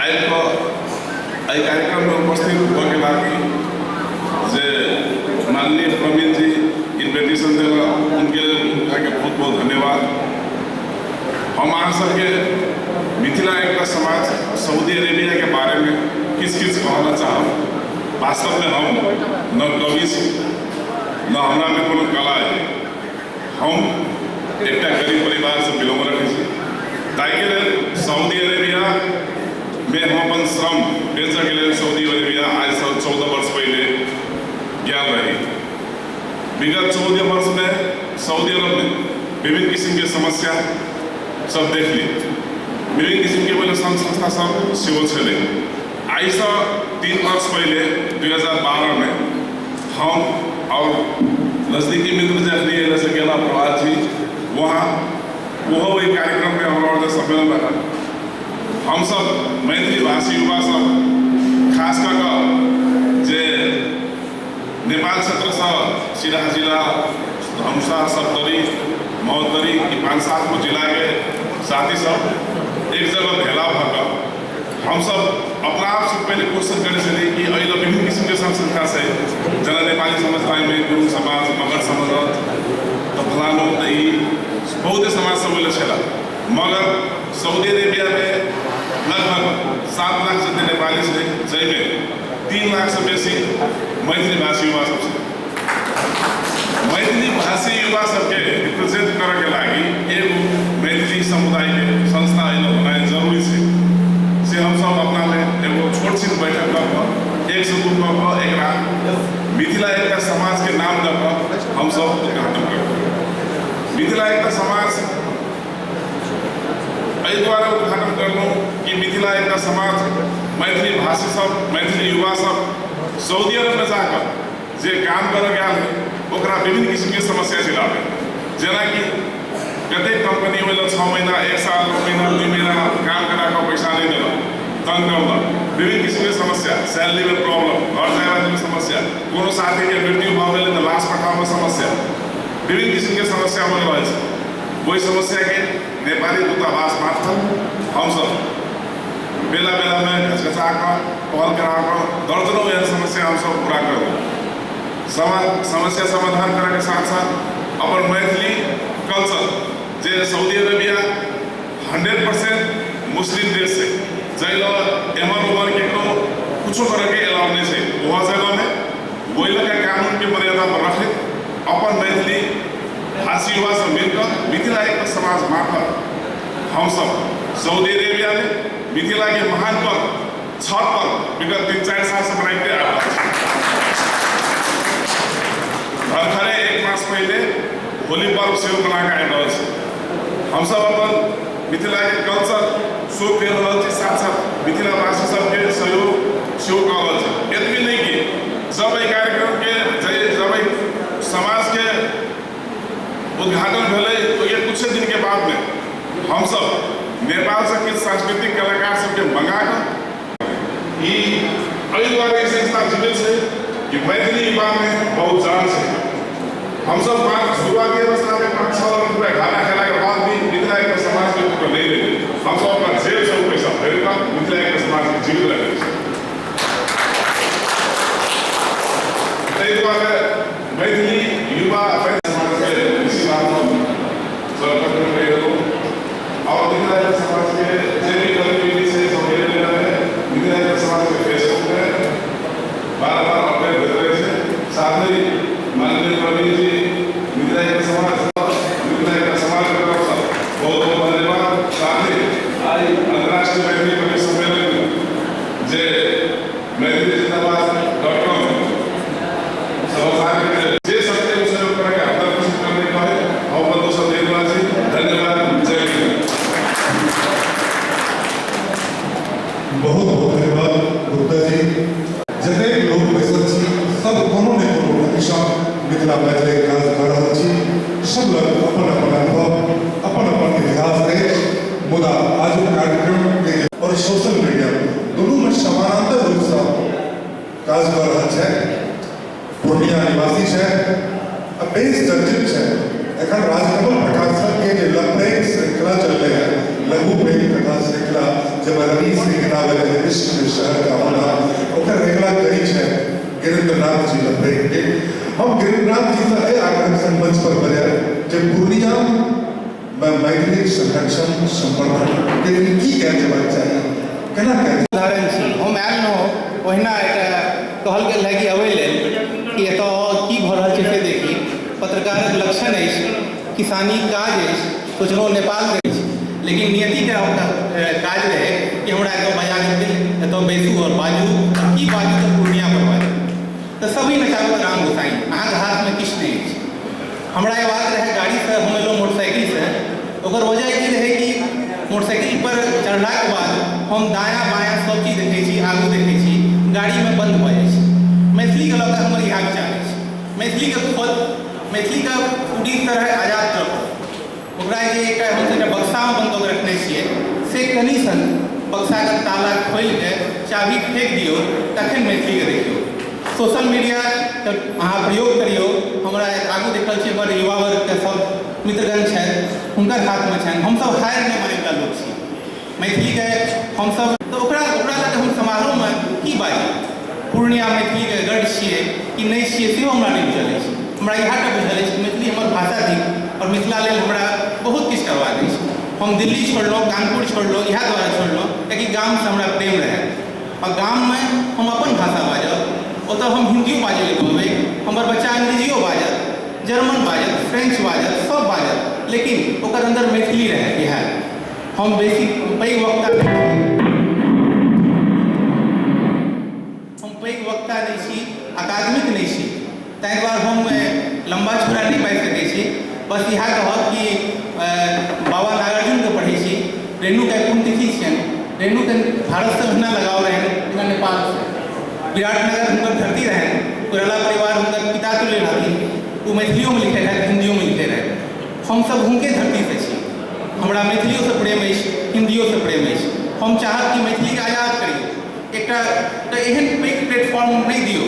Speaker 10: आबि कऽ एहि कार्यक्रम में उपस्थित होबऽ के लागि जे माननीय प्रवीण जी इन्विटेशन देलक, उनके हुनकाके बहुत बहुत धन्यवाद। हम अहाँ सबके मिथिला एकता समाज सऊदी अरेबिया के बारे में किछु किछु कहऽ लए चाहब। वास्तवमे हम न कवि छी, न हमरामे कोनो कला अइ। हम एकटा गरीब परिवारसँ बिलोंग रखै छी। ताहिके लेल सऊदी अरेबियामे हम अपन श्रम बेचऽके लेल सऊदी अरेबिया आइसँ 14 वर्ष पहिले गेल रही। विगत 14 वर्षमे सऊदी अरबमे विभिन्न किसिमके समस्या सब देखली, विभिन्न किसिमके पहिले सङ्घ संस्था सब सेहो छलै। आइसँ 3 वर्ष पहिले 2012 में हम और नज़दीकी मित्र जे अखनी एले से गेला प्रभात जी, वहाँ ओहो ओहि कार्यक्रम में हमरा और सम्मेलन रहल। हम सब मैथिली भाषी युवा सब खास कऽ कऽ जे नेपाल क्षेत्रसँ सिराहा जिला, धनुषा, सप्तरी, महोत्तरी ई 5-7 गो जिलाके साथी सब एक जगह भेला भऽ कऽ हमसब अपना आपसँ पहिले कोशिश करै छलियै कि एहि लए विभिन्न किसिमके संघ संस्था छै, जेना नेपाली समुदायमे गुरुङ समाज, मगर समाज, तऽ फलानो, तऽ ई बहुते समाज सब ओहि लए छलै। मगर सऊदी अरेबियामे लगभग 7 लाख जते नेपाली छै, जाहिमे 3 लाखसँ बेसी मैथिली भाषी युवा सब छै। मैथिली भाषी युवा सबके रिप्रेजेंट करऽके लागि एगो मैथिली समुदायके संस्था एहिमे होनाइ जरूरी छै। से हमसब अपना ले एगो छोट छिन बैठक कऽ कऽ 1 से 2 कऽ कऽ एकरा मिथिला एकता समाजके नाम दऽ कऽ हमसब उद्घाटन करब। मिथिला एकता समाज एहि दुआरे उद्घाटन करलहुँ कि मिथिला एकता समाज मैथिली भाषी सब, मैथिली युवा सब सऊदी अरबमे जाकऽ जे काम करऽ गेल है ओकरा विभिन्न किसिमके समस्या झेलाबै। जेनाकि कतेक कंपनी ओहि लए 6 महीना 1 साल 9 महीना 2 महीना काम करा कऽ पैसा नहि देलक, तंग करलक, विभिन्न किसिमके समस्या, सैलरीमे प्रॉब्लम, घर जाय समस्या, कोनो साथीके मृत्यु भऽ गेलै तऽ लाश पठाबऽमे समस्या, विभिन्न किसिमके समस्या बनि रहल छै। ओहि समस्याके नेपाली दूतावास मार्फत हमसब बेला बेलामे घचघचा कऽ पहल करा कऽ दर्जनों एहन समस्या हमसब पूरा करलहुँ। समस्या समाधान करैके साथ साथ अपन मैथिली कल्चर जे सऊदी अरेबिया 100% मुस्लिम देश छै, जाहि लए एम्हर ओम्हर केकरो कुछो करैके अलाउ नहि छै, वहाँ जगहमे ओहि लऽ कऽ कानूनके मर्यादा पर रखैत अपन मैथिली भाषी युवा सब मिलकऽ मिथिला एक समाज मार्फत हमसब सऊदी अरेबियामे मिथिलाके महान पर्व छठ पर्व विगत 3-4 सालसँ मनाइते आबि रहल छै। भर्खरे 1 मास पहिले होली पर्व सेहो मना कऽ आबि रहल छै। हमसब अपन मिथिलाके कल्चर शो करि रहल छी, साथ साथ मिथिलावासी सबके सहयोग सेहो कऽ रहल छी। एतबे नहि कि जब एहि कार्यक्रमके जब एहि समाजके उद्घाटन भेलै ओहिके कुछ दिनके बादमे हमसब नेपालसँ किछु सांस्कृतिक कलाकार सबके मंगा कऽ ई एहि दुआरे ई संस्था जीवित छै कि मैथिली युवामे बहुत जान छै। हमसब शुरुआती अवस्थामे 5-6 लाख रुपया घाटा खेलाके बाद भी मिथिला एक समाजके ऊपर नहि रहै, हमसब अपना जेबसँ ओ पैसा भरि कऽ मिथिला एक समाजके जीवित रखै छी। ताहि दुआरे मैथिली युवा समाजके इसी बातमे सर्वप्रथम रही और मिथिला एक समाजके जे भी गतिविधि छै सब बेर बेरमे मिथिला एक समाजके फेसबुकमे बार बार अपडेट होइत रहै छै। साथै माननीय प्रवीण जी मिथिला एक समाज मिथिला एक समाजके तरफसँ बहुत बहुत धन्यवाद। साथै आइ अन्तर्राष्ट्रीय मैथिली कवि सम्मेलन जे मैथिली जिंदाबाद .com समाचारके जे सबके सहयोग करैके हरदम कोशिश करने कहे हम अपन दोसर देशवासी धन्यवाद। जय हिन्द।
Speaker 3: बहुत बहुत धन्यवाद गुप्ता जी। जतेक लोक बैसल छी सब कोनो ने कोनो दिशा मिथिला मैथिली काज कऽ रहल छी, सब लग अपन अपन अनुभव अपन अपन इतिहास अछि। मुदा आजुक कार्यक्रम के और सोशल मीडिया दुनूमे समानांतर रूपसँ काज कऽ रहल छथि। पूर्णिया निवासी छथि आ बेस चर्चित छथि। एखन राजकमल प्रकाशन के जे लघु श्रृंखला चललै है, लघु प्रेम कथा श्रृंखला, जाहिमे रवि सिंह किताब एलै इश्क में शहर का होना, ओकर रेगुलर करी छै गिरीन्द्रनाथ जी लघु के। हम गिरीन्द्रनाथ जी से एहि आग्रह संग मंच पर बजाय जे पूर्णिया में मैथिली संरक्षण संवर्धन के लिए की कयल जेबाक चाही, केना कयल।
Speaker 9: उदाहरण छी, हम आयल रहौं ओहिना एकटा कहल गेल रहै कि अबै लेल कि एतऽ की भऽ रहल छै से देखी। पत्रकारक लक्षण अछि, किसानी काज अछि, सोचलहुँ नेपाल अछि, लेकिन नियतिके काज रहै कि हमरा एतऽ बजा देतै, एतऽ बैसू आओर बाजू, की बाजू तऽ पूर्णिया पर बाजू। तऽ सभी नचाबू राम गोसाई, अहाँके हाथमे किछु नहि अछि। हमरा अयबाक रहै गाड़ीसँ, हम एलहुँ मोटरसाइकिलसँ। ओकर वजह ई रहै कि मोटरसाइकिल पर चढ़लाके बाद हम दायाँ बायाँ सब चीज देखै छी, आगू देखै छी, गाड़ीमे बन्द भऽ जाइ छी। मैथिलीके लऽ कऽ हमर इएह विचार अछि। मैथिलीके मैथिलीके पूरी तरह आजाद करऽ पड़त। ओकरा जे एकटा हमसब एकटा बक्सामे बन्द कऽ के रखने छियै से कनि सन बक्साके ताला खोलिके चाभी फेक दियौ तखन मैथिलीके देखियौ। सोशल मीडियाके अहाँ प्रयोग करियौ। हमरा आगू देखल छी हमर युवा वर्गके सब मित्रगण छथि, हुनकर हाथमे छनि। हमसब हारि नहि मानैवला लोक छी। मैथिलीके हमसब तऽ ओकरा ओकरा लऽ कऽ हम समारोहमे की बाजी, पूर्णिया मैथिलीके गढ़ छियै कि नहि छियै सेहो हमरा नहि बुझल अछि। हमरा इएह टा बुझल अछि कि मैथिली हमर भाषा थिक और मिथिला लेल हमरा बहुत किछु करबाक अछि। हम दिल्ली छोड़लहुँ, कानपुर छोड़लहुँ, इएह दुआरे छोड़लहुँ कियाकि गामसँ हमरा प्रेम रहै और गाममे हम अपन भाषा बाजब, ओतऽ हम हिन्दियो बाजै लए कहबै, हमर बच्चा अंग्रेजियो बाजत, जर्मन बाजत, फ्रेंच बाजत, सब बाजत, लेकिन ओकर अन्दर मैथिली रहै। इएह हम बेसी पैघ वक्ता नहि छी, हम पैघ वक्ता नहि छी, अकादमिक नहि छी, ताहि दुआरे हम लम्बा चौड़ा नहि बाजि सकै छी। बस इएह कहब कि बाबा नागार्जुनके पढ़ै छी, रेणुके पुण्यतिथि छियनि, रेणुके भारतसँ ओहिना लगाव रहनि जेना नेपालसँ। विराटनगर हुनकर धरती रहनि, कोइराला परिवार हुनकर पिता तुल्य रहथिन। ओ
Speaker 11: मैथिलियोमे लिखैत रहथि, हिन्दियोमे लिखैत रहथि। हमसभ हुनके धरतीसँ छी। हमरा मैथिलियोसँ प्रेम अछि, हिन्दियोसँ प्रेम अछि। हम चाहब कि मैथिलीके आजाद करियौ, एकटा तऽ एहन पैघ प्लेटफॉर्म नहि दियौ,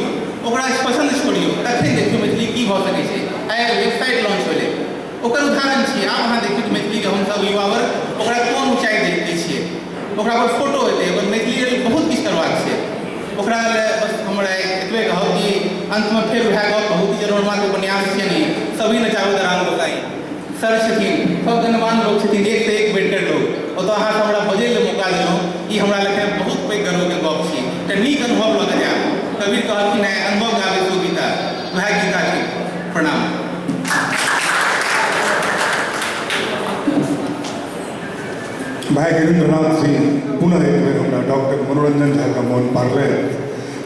Speaker 11: ओकरा पसन्द छोड़ियौ, तखन देखियौ मैथिली की भऽ सकै छै। आइ वेबसाइट लॉन्च भेलै, ओकर उदाहरण छियै। आब अहाँ देखियौ कि मैथिलीके हमसभ युवा वर्ग ओकरा कोन ऊँचाइ दै छियै। ओकरा पर फोटो एतै। ओकर मैथिली लेल बहुत किछु करबाक छै ओकरा लए। बस हमर आइ एतबे कहब कि अन्तमे फेर वएह गप, बहुत जनोरमाके उपन्यास छियै ने, सभी नचाबत राम गोसाई। सर छथिन, सब गणमान्य लोक छथिन, एक से एक बढ़िकर लोक। ओतऽ अहाँ हमरा बजै लए मौका देलहुँ, ई हमरा लग बहुत पैघ गर्वके गप छी। तऽ नीक अनुभव लऽ कऽ जायब। कबीर कहलखिन है, अनुभव गाबै सो गीता। वएह गीता छी। प्रणाम।
Speaker 3: भाई गिरीन्द्रनाथ जी पुनः एक बेर हमरा डॉक्टर मनोरंजन झा का मोन पाड़ले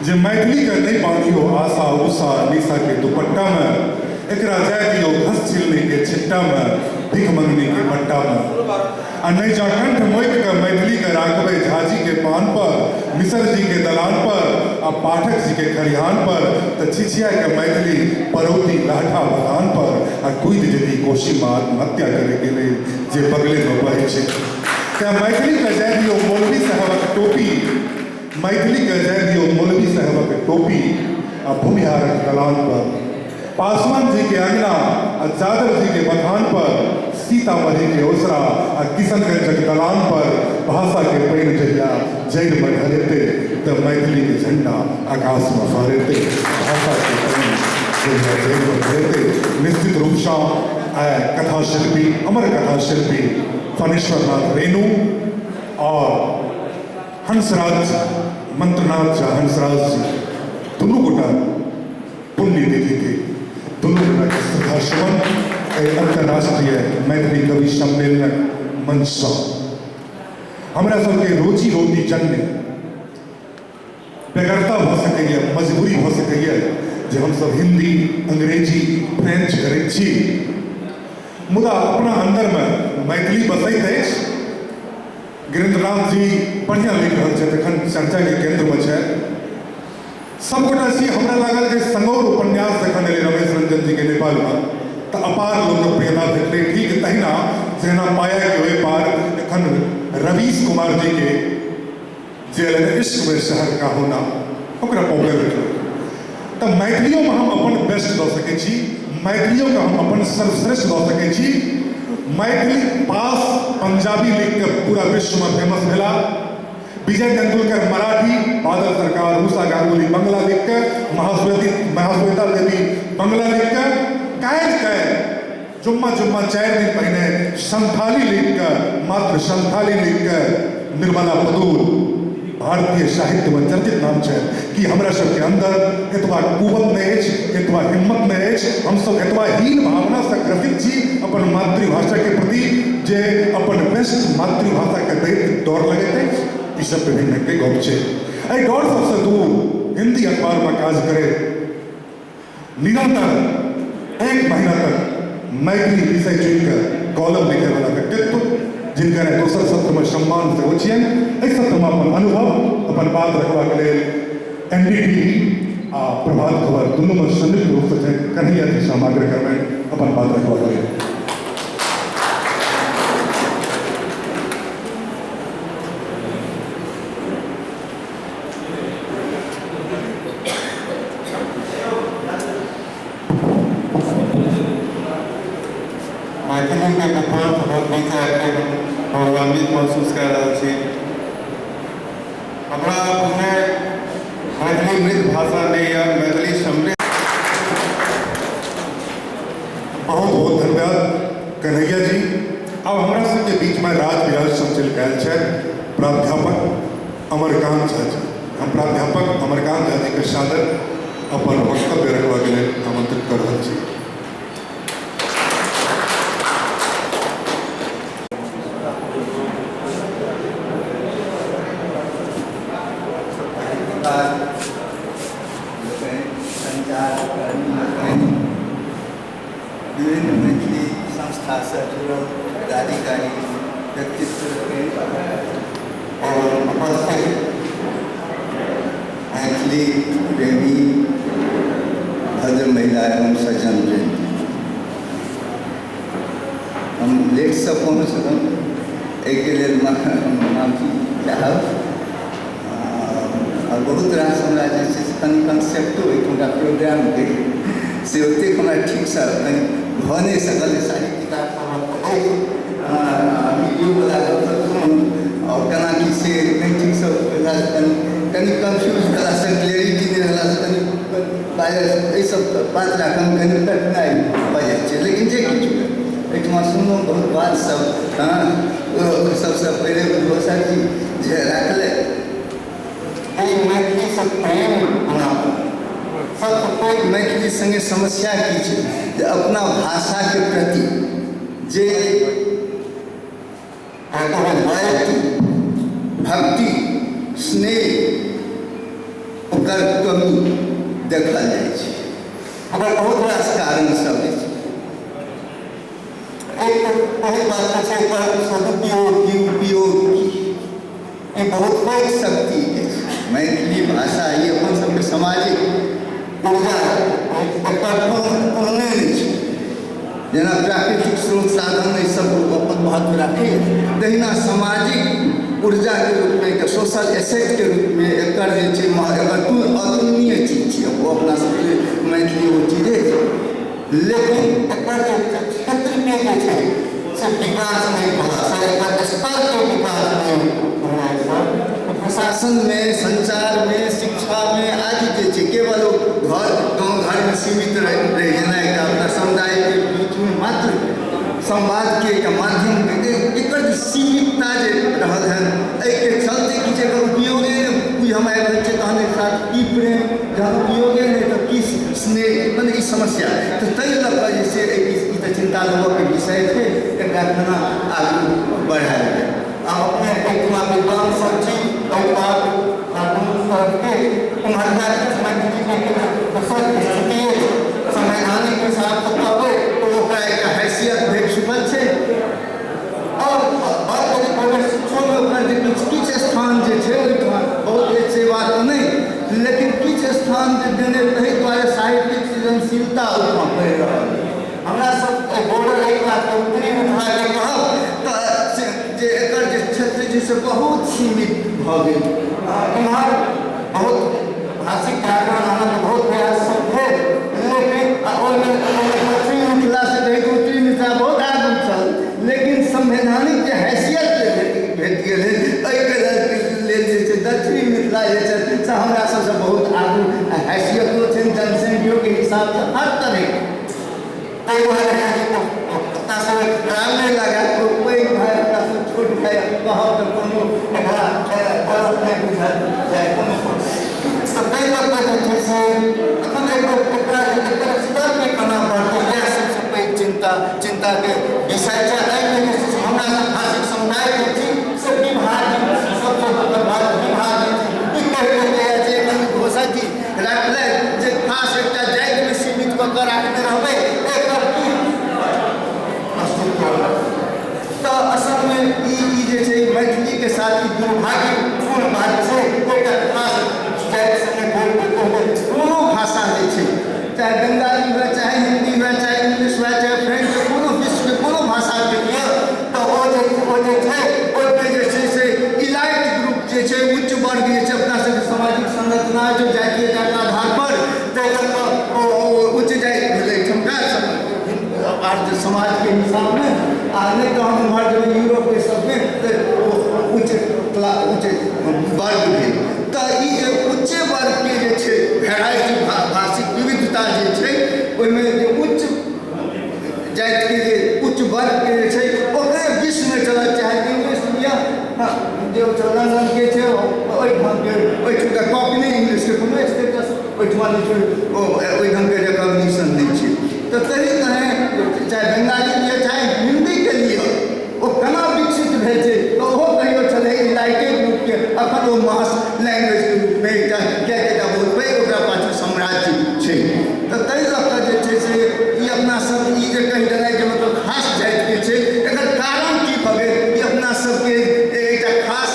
Speaker 3: जे मैथिली के नहीं बांधियो आशा उषा निशा के दुपट्टा में, एकरा जाय दियो घस छिलने के छिट्टा में, भीख मंगनी के बट्टा में। आ नहीं जा कंठ मोकि के मैथिली के राखबै झाजी के पान पर, मिसर जी के दलान पर आ पाठक जी के खरिहान पर, तऽ छिछिया के मैथिली पड़ौती लहठा बगान पर आ कूदि जेती कोशी में आत्महत्या करे के लेल जे बगले में बहै छै। तें मैथिली के जाय दियौ मौलवी साहेबक टोपी, मैथिली के जाय दियौ मौलवी साहेबक टोपी आ भूमिहारक दलान पर, पासवान जी के अंगना आ जादव जी के बथान पर, सीतामढ़ी के ओसरा आ किशनगंजक दलान पर भाषा के पानि जहिया जड़ि में ढलेतै तऽ मैथिली के झंडा आकाश में फहरेतै। भाषा के पानि जहिया जड़ि में ढलेतै। निश्चित रूपसँ आइ कथा शिल्पी, अमर कथा शिल्पी फणीश्वर नाथ रेणु और हंसराज मंत्रनाथ झा हंसराज जी दुनू गोटा पुण्यतिथि थी। दुनू गोटाके श्रद्धा सुमन एहि अंतर्राष्ट्रीय मैथिली कवि सम्मेलनक मंचसँ। हमरा सबके रोजी रोटी जन्य बेगरता भऽ सकैए, मजबूरी भऽ सकैए जे हमसब हिंदी, अंग्रेजी, फ्रेंच करैत छी, मुदा अपना अन्दरमे मैथिली बसैत अछि। गिरीन्द्रनाथ जी बढ़िआँ लिख रहल छथि, एखन चर्चाके केन्द्रमे छथि सबगोटा छी। हमरा लागल जे संगौर उपन्यास जखन एलै रमेश रंजन जी के नेपालमे तऽ अपार लोकप्रियता भेटलै। ठीक तहिना जहिना पाया के ओहि पार एखन रवीश कुमार जी के जे एलै इश्क में शहर का होना, ओकरा पॉपुलर भेटलै। तऽ मैथिलियोमे हम अपन बेस्ट दऽ सकै छी, मैथिलियोके हम अपन सर्वश्रेष्ठ दऽ सकै छी। मैथिली पास पंजाबी लिख के पूरा विश्वमे फेमस भेला, विजय तेंदुलकर मराठी, बादल सरकार, उषा गांगुली बंगला लिख के, महाश्वेता देवी बंगला लिख के, काल्हि काल्हि जुम्मा जुम्मा 4 दिन पहिने संथाली लिख के, मात्र संथाली लिख के निर्मला पदूर भारतीय साहित्य में चर्चित नाम छै। कि हमरा सबके अंदर एतबा कुवत नहीं अछि, एतबा हिम्मत नहीं अछि, हमसब एतबा हीन भावना से ग्रसित छी अपन मातृभाषा के प्रति जे अपन बेस्ट मातृभाषा के दैत डर लगैत अछि। ई सब विभिन्न के गप छै। एहि डर सबसे दूर हिंदी अखबार में काज करे निरंतर 1 महीना तक मैथिली विषय चुनिकऽ कॉलम लिखै वाला व्यक्तित्व, जिनकर दोसर सत्रमे सम्मान सेहो छियनि, एहि सत्रमे अपन अनुभव अपन बात रखबाक लेल एनडीटीवी आ प्रभात खबर दुनूमे संयुक्त रूपसँ कन्हैया जी से हम आग्रह करबनि अपन बात रखबाक लेल।
Speaker 12: मैथिली के विद्वान सभक बीच आबिके गौरवान्वित महसूस कर रहल छी। हमरा बुझने मैथिली मृत भाषा नहीं है, मैथिली समृद्ध।
Speaker 3: बहुत बहुत धन्यवाद कन्हैया जी। अब हमरा सबके बीच में राज विराज सब चलि आयल छथि प्राध्यापक अमरकांत झा जी। हम प्राध्यापक अमरकांत झा जी के सादर अपन वक्तव्य रखबाक लेल आमंत्रित कर रहल छी।
Speaker 13: विभिन्न मैथिली संस्था से जुड़ल पदाधिकारी व्यक्तित्व और उपस्थित मैथिली प्रेमी भद्र महिला एवं सज्जन वृंद, लेटसँ पहुँचलहुँ, एहिके लेल माफी चाहब। आओर बहुत रास हमरा जे छै से कनि कॉन्सेप्टो एहिठुमका प्रोग्रामके से ओतेक हमरा ठीकसँ कनि भऽ नहि सकल। सारी किताब सब वीडियोवला गपसभ सुनू आओर केना की से नहि ठीकसँ कनि कनि कन्फ्यूज भेलासँ, क्लैरिटी नहि रहलासँ, कनि एहिसभ बात राखयमे कनि कठिनाइ भऽ जाइ छै। लेकिन जे किछु एहिठमा सुनलहुँ बहुत बात सब, हँ, ओ सबसँ पहिले उद्घोषक जी जे राखले मैथिलीसँ प्रेम होना सबसँ पैघ। मैथिली सङ्गे समस्या की छै जे अपना भाषाके प्रति जे लॉयल्टी, भक्ति, स्नेह, ओकर कमी देखल जाइ छै। ओकर बहुत रास कारण सब अछि। एक पहिल बात तऽ छै एकर सदुपयोग की उपयोग की, ई बहुत पैघ शक्ति अछि मैथिली भाषा। ई अपन सबके सामाजिक ऊर्जा एकर कोनो नहि छै। जेना प्राकृतिक स्रोत साधन ई सब अपन महत्व राखैए, तहिना सामाजिक ऊर्जाके रूपमे, एकटा सोशल एसेटके रूपमे एकर जे छै एकर अतुलनीय चीज छै। ओ अपना सबके मैथिली ओ चीज अछि, लेकिन एकर जे क्षेत्रके जे छै से विकास नहि भेलासँ, एकर स्तरके विकास नहि भेलासँ प्रशासनमे, संचारमे, शिक्षामे आदि जे छै केवल ओ घर गाँव घरमे सीमित रहि जेना एकटा अपना समुदायके बीचमे मात्र संवादके एकटा माध्यम एकर जे सीमितता जे रहल हन, एहिके चलते की छै एकर उपयोगे नहि। हम आबि रहल छियै तहन एक साथ की प्रेम, जहन उपयोगे नहि तऽ की स्नेह, मने ई समस्या तऽ ताहि लऽ कऽ जे छै ई तऽ चिन्ता लेबऽके विषय छै। एकरा केना आगू बढ़ायल जाय। आ अपने एहिठमा विद्वान सब छी, एहि बात सबके उम्हरका मैथिलीके दोसर स्थिति अछि। संवैधानिक हिसाबसँ कहबै तऽ ओकरा एकटा हैसियत भेट चुकल छै आओर बात शिक्षोमे ओकर जे किछु किछु स्थान जे छै ओहिठमा बहुत से बात तऽ नहि, लेकिन किछु स्थान जे देने ताहि दुआरे साहित्यिक सृजनशीलता ओहिठमा बढ़ि रहल। हमरा सब बॉर्डर एहि बातके उत्तरी मिथिलाके कहब तऽ जे एकर जे क्षेत्र छै से बहुत सीमित भऽ गेल। एम्हर बहुत भाषिक जागरण आनक बहुत प्रयास सब भेल, लेकिन ओहिमे दक्षिण मिथिला से कही तऽ उत्तरी मिथिला बहुत आगू छल, लेकिन संवैधानिक जे हैसियत भेट गेल एहिके लेल जे छै दक्षिणी मिथिला जे छै से हमरा सबसँ बहुत आगू हैसियतो छै, जनसंख्योके हिसाबसँ हर तरहके। ताहि दुआरे अपना सब खराब नहि लागत, पैघ भाइ अपना सब छोट भाइ कहब तऽ कोनो एकरा गलत नहि बुझल जाय कोनो। तऽ ताहि लऽ कऽ जे छै से एखन एकर स्तरके केना बढ़तै, इएह सबसँ पैघ चिन्ताके विषय छै। एहिमे जे छै से हमरा सब भाषिक समुदायके छी से विभाजित, सबसँ विभाजित ई कहि देल जे एखन घोषक जी राखले जे खास एकटा जातिमे सीमित कऽ कऽ राखने रहबै, एकर की अस्तित्व। तऽ असलमे ई जे छै मैथिलीके साथ ई दुर्भाग्यपूर्ण बात छै। एकटा खास जाति सङ्गे कोनो भाषा जे छै, चाहे बंगाली हुए, चाहे हिंदी हुए, चाहे इंग्लिश हुए, चाहे फ्रेंच, कोनो विश्वके कोनो भाषाके लिअ तऽ ओ जे छै ओहिमे जे छै से इलाइट ग्रुप जे छै, उच्च वर्ग जे छै अपना सबके सामाजिक संरचना जो जातीयताके आधार पर ताहि लऽ कऽ ओ उच्च जाति भेलै एहिठमका आर्य समाजके हिसाबमे। आ नहि तऽ हम उम्हर जेबै यूरोपके सबमे तऽ ओ उच्च वर्ग भेल। तऽ ई जे उच्चे वर्गके जे छै भेराइटी, भाषिक विविधता जे छै ओहिमे जे उच्च जातिके जे उच्च वर्गके जे छै ओकरे विश्वमे चलत, चाहे इंग्लिश लिअ जे लंदनके छै ओहि ढङ्गके ओहिठुमका कॉपी नहि, इंग्लिशके कोनो स्टेटस ओहिठमा नहि छै, ओहि ढङ्गके रिकॉग्निशन नहि छै। तऽ तही तरहे चाहे बंगाली लिअ चाहे हिन्दीके लिअ, ओ केना विकसित भेल छै तऽ ओहो कहियो छलै इलाइटे ग्रुपके, अखन ओ मास लैंग्वेजके रूपमे एकटा किएकि एकटा बहुत पैघ ओकरा पाछू साम्राज्य छै। तऽ ताहि लऽ कऽ जे छै से ई अपना सब ई जे कहि देनाइ जे मतलब खास जातिके छै, एकर कारण की भऽ गेल? ई अपना सबके एकटा खास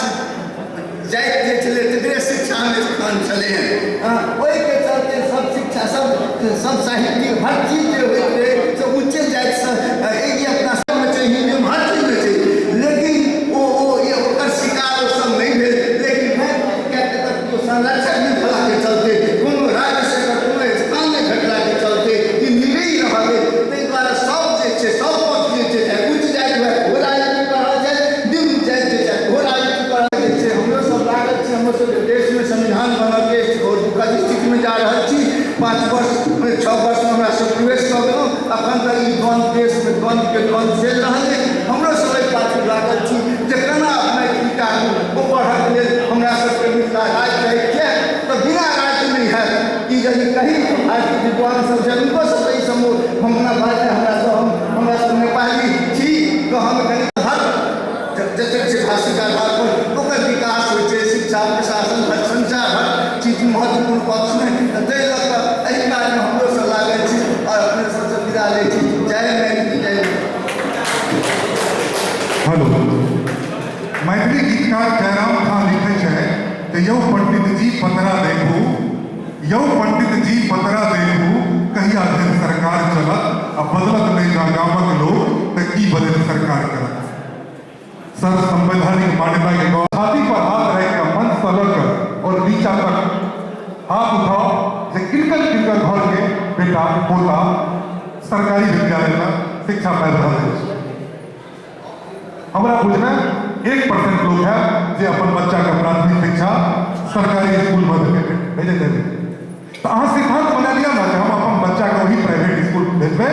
Speaker 13: जाति जे छलै तकरे शिक्षामे स्थान छलै हँ, ओहिके चलते सब शिक्षा सब साहित्य हर चीज जे होइत रहै से उच्चे जातिसँ। ई अपना सबमे छै हिन्दू हर संरक्षक नहि भेलाके चलते, कोनो राज्यसँ एकर कोनो स्थान नहि भेटलाके चलते ई निरीह रहल अछि। ताहि दुआरे सब जे छै, सब पक्ष जे छै, चाहे उच्च जाति हुए ओ राजनीति कऽ रहल छै, निम्न जाति जे छै ओ राजनीति कऽ रहल छै। हमरो सब लागल छी, हमरो सबके देशमे संविधान बनल अछि, बहुत दुखद स्थितिमे जा रहल छी। 5 वर्षमे 6 वर्षमे हमरा सब प्रवेश कऽ गेलहुँ, अखन तक ई द्वन्द्व देशमे द्वन्द्वके द्वन्द्व चलि रहल अछि। हमरो सब एहि पाछू लागल छी जे केना मैथिलीके आगू ओ बढ़ऽके लेल हमरा सबके मिथिला राज्य चाही। किएक तऽ बिना राज्य नहि हैत। ई यदि कहीँ भारतीय विद्वान सब छै, हुनको सबके ई समूह हम अपना भारत हमरा सब नेपाली छी तऽ हम कनि हर जतेक छै भाषिक आधार पर ओकर विकास होइ छै, शिक्षा, प्रशासन, संचार हर चीज महत्वपूर्ण पक्षमे, ताहि लऽ कऽ एहि काजमे हमरो सब लागल छी आओर अपने सबसँ विदा लै छी। जय मैथिली, जय।
Speaker 3: हेलो, मैथिली गीतकार जयराम खान लिखै छै तऽ यौ पंडित जी पतरा देखू, यौ पंडित जी पतरा देखू, कहिया धरि सरकार चलत, आ बदलत नहि जा गामक लोक तऽ की बदलि सरकार करत। सर संवैधानिक मान्यता के गौर, छाती पर हाथ रख कर मंच से लकर और नीचा तक हाथ उठाओ जे किनकर किनकर घर के बेटा पोता सरकारी विद्यालय में शिक्षा पाबि रहल अछि। हमरा बुझना 1% लोग है जे अपन बच्चा के प्राथमिक शिक्षा सरकारी स्कूल में भेजैत हेबै। तऽ अहाँ सिद्धांत बना लिअ ने जे हम अपन बच्चा के वही प्राइवेट स्कूल भेजबै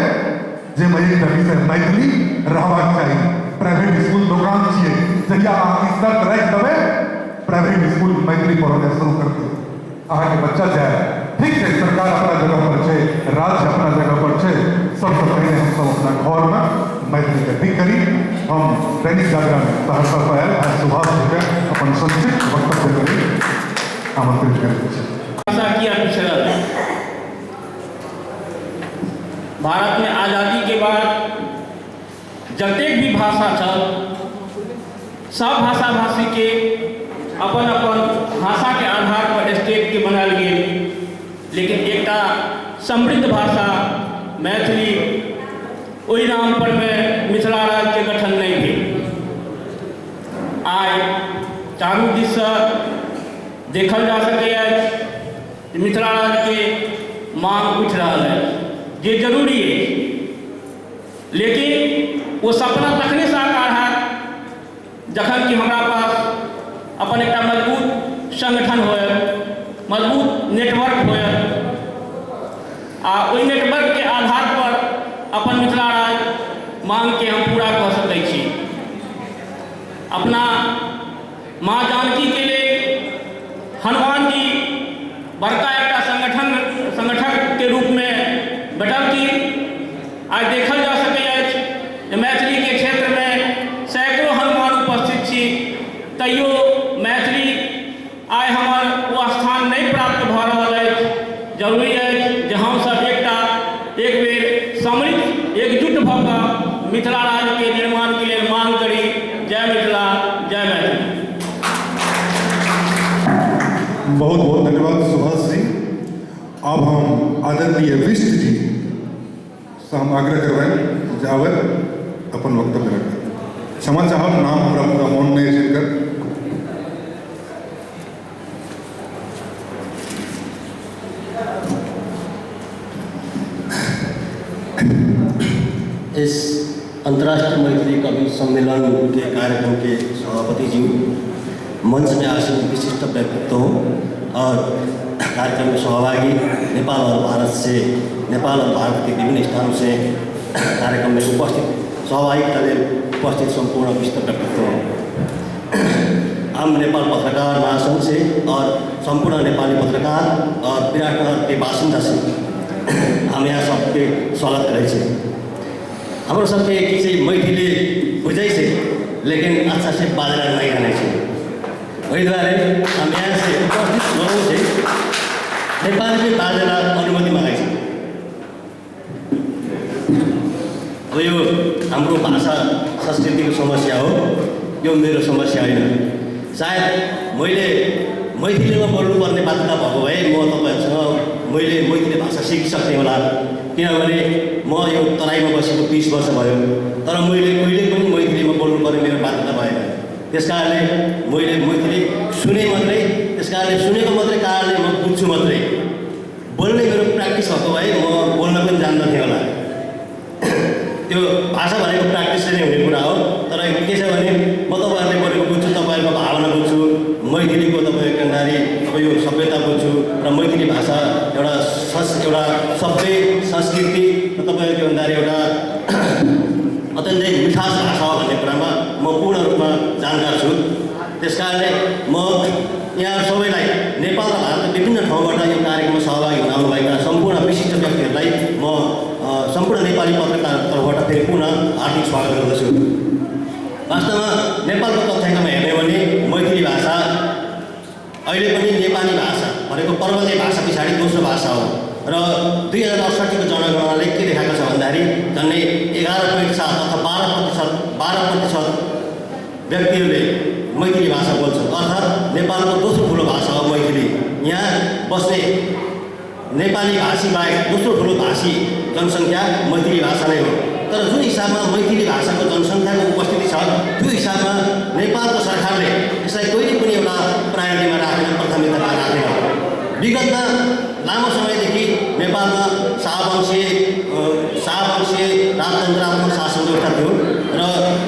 Speaker 3: जाहिमे एकटा विषय मैथिली रहबाक चाही। प्राइवेट स्कूल दोकान छियै, जहिया अहाँ ई शर्त राखि देबै प्राइवेट स्कूल मैथिली पढ़ेनाइ शुरू कर दियौ, अहाँके बच्चा जायत। ठीक छै, सरकार अपना जगह पर छै, राज्य अपना जगह पर छै, सबसँ पहिने हमसब अपना घरमे मैथिलीके ठीक करी। हम दैनिक जागरण सहरसा से आयल भाई सुभाष जीके अपन संक्षिप्त वक्तव्य करी आमंत्रित करैत छी।
Speaker 14: भाषा किया पिछड़ल? भारत में आज़ादी के बाद जतेक भी भाषा छल सब भाषा भाषी के अपन अपन भाषा के आधार पर स्टेट के बनायल गेल, लेकिन एकटा समृद्ध भाषा मैथिली ओहि नाम पर में मिथिला राज्य के गठन नहीं भेल। आइ चारू दिससँ देखल जा सकैए जे मिथिला राज्य के मांग उठि रहल अछि, जे जरूरी अछि, लेकिन ओ सपना तखने साकार हैत जखन कि हमरा पास अपन एकटा मजबूत संगठन होयत, मजबूत नेटवर्क होयत, आ ओहि नेटवर्क के आधार पर अपन मिथिला राज्य मांग के हम पूरा कऽ सकै छी। अपना माँ जानकी के लेल हनुमान जी बड़का एकटा संगठक के रूप में भेटलखिन। आइ देखल जा सकैत अछि जे मैथिली के क्षेत्र में सैकड़ों हनुमान उपस्थित छी, तैयो मैथिली आइ हमर ओ स्थान नहि प्राप्त भऽ रहल अछि। जरूरी अछि जे हमसब एक बेर सम्मिलित एकजुट भऽ कऽ मिथिला राज्य के निर्माण के लेल मांग करी। जय मिथिला, जय मैथिली।
Speaker 3: बहुत बहुत धन्यवाद सुभाष जी। अब हम आदरणीय विष्ट जी से हम आग्रह करबनि जे आबथि अपन वक्तव्य रखथि। क्षमा चाहब, नाम हमरा पूरा मोन नहि अछि हिनकर।
Speaker 15: इस अंतर्राष्ट्रीय मैथिली कवि सम्मेलन के कार्यक्रम के सभापति जी, मंच में आसीन विशिष्ट व्यक्तित्वों और कार्यक्रम में सहभागी नेपाल और भारत से, नेपाल और भारत के विभिन्न स्थानों से कार्यक्रम में उपस्थित सहभागिता उपस्थित संपूर्ण विशिष्ट व्यक्तित्व, आम नेपाल पत्रकार महासंघ से और संपूर्ण नेपाली पत्रकार और विराटनगर के बासिन्दा से हम यहाँ सबके स्वागत करै छी। हाम्रो सबके की छै, मैथिली बुझै छै लेकिन अच्छा से बाजला नहीं जानै छै, ओहि दुआरे हम यहाँ से उपस्थित लोगों से नेपाली बाजला अनुमति मागै छी। अब यो हाम्रो भाषा संस्कृतिको समस्या हो, यो मेरो समस्या होइन। सायद मैले मैथिलीमा बोल्नुपर्ने बाध्यता भएको भए म तपाईँहरूसँग मैले मैथिली भाषा सिकिसक्थेँ होला, किनभने म यो तराईमा बसेको 20 वर्ष भयो, तर मैले कहिले पनि मैथिलीमा बोल्नुपर्ने मेरो बाध्यता भएन। त्यस कारणले मैले मैथिली सुने मात्रै, त्यस कारणले कारणले सुनेको मात्रै कारणले म बुझ्छु मात्रै, बोल्ने मेरो प्र्याक्टिस भएको भए म बोल्न पनि जान्दथेँ होला। त्यो भाषा भनेको प्र्याक्टिसले नै हुने कुरा हो। तर के छ भने म तपाईँहरूले बोलेको बुझ्छु, तपाईँहरूको भावना बुझ्छु, मैथिलीको तपाईँको भन्दाखेरि अब यो सभ्यता बुझ्छु र मैथिली भाषा एउटा एउटा सभ्य संस्कृति र तपाईँको के भन्दाखेरि एउटा अत्यन्तै मिठास भाषा हो भन्ने कुरामा म पूर्ण रूपमा जानकार छु। त्यस कारणले म यहाँ सबैलाई नेपाल र भारतका विभिन्न ठाउँबाट यो कार्यक्रममा सहभागी हुन आउनुभएका सम्पूर्ण विशिष्ट व्यक्तिहरूलाई म सम्पूर्ण नेपाली पत्रकारको तर्फबाट फेरि पुनः हार्दिक स्वागत गर्दछु। वास्तवमा नेपालको तथ्याङ्कमा हेर्ने हो भने मैथिली भाषा अहिले पनि नेपाली भाषा भनेको पर्वतीय भाषा पछाडि दोस्रो भाषा हो र 2068 को जनगणनाले के देखाएको छ भन्दाखेरि झन्डै 11.7 अथवा 12% व्यक्तिहरूले मैथिली भाषा बोल्छन्। अर्थात् नेपालको दोस्रो ठुलो भाषा हो मैथिली। यहाँ बस्ने नेपाली भाषी बाहेक दोस्रो ठुलो भाषी जनसङ्ख्या मैथिली भाषा नै हो। तर जुन हिसाबमा मैथिली भाषाको जनसङ्ख्याको उपस्थिति छ त्यो हिसाबमा नेपालको सरकारले यसलाई कहिले पनि एउटा प्रायोरिटीमा राखेन, प्राथमिकतामा राखेन। विगतमा लामो समयदेखि नेपालमा शाहवंशीय राजतन्त्रात्मक शासन व्यवस्था थियो र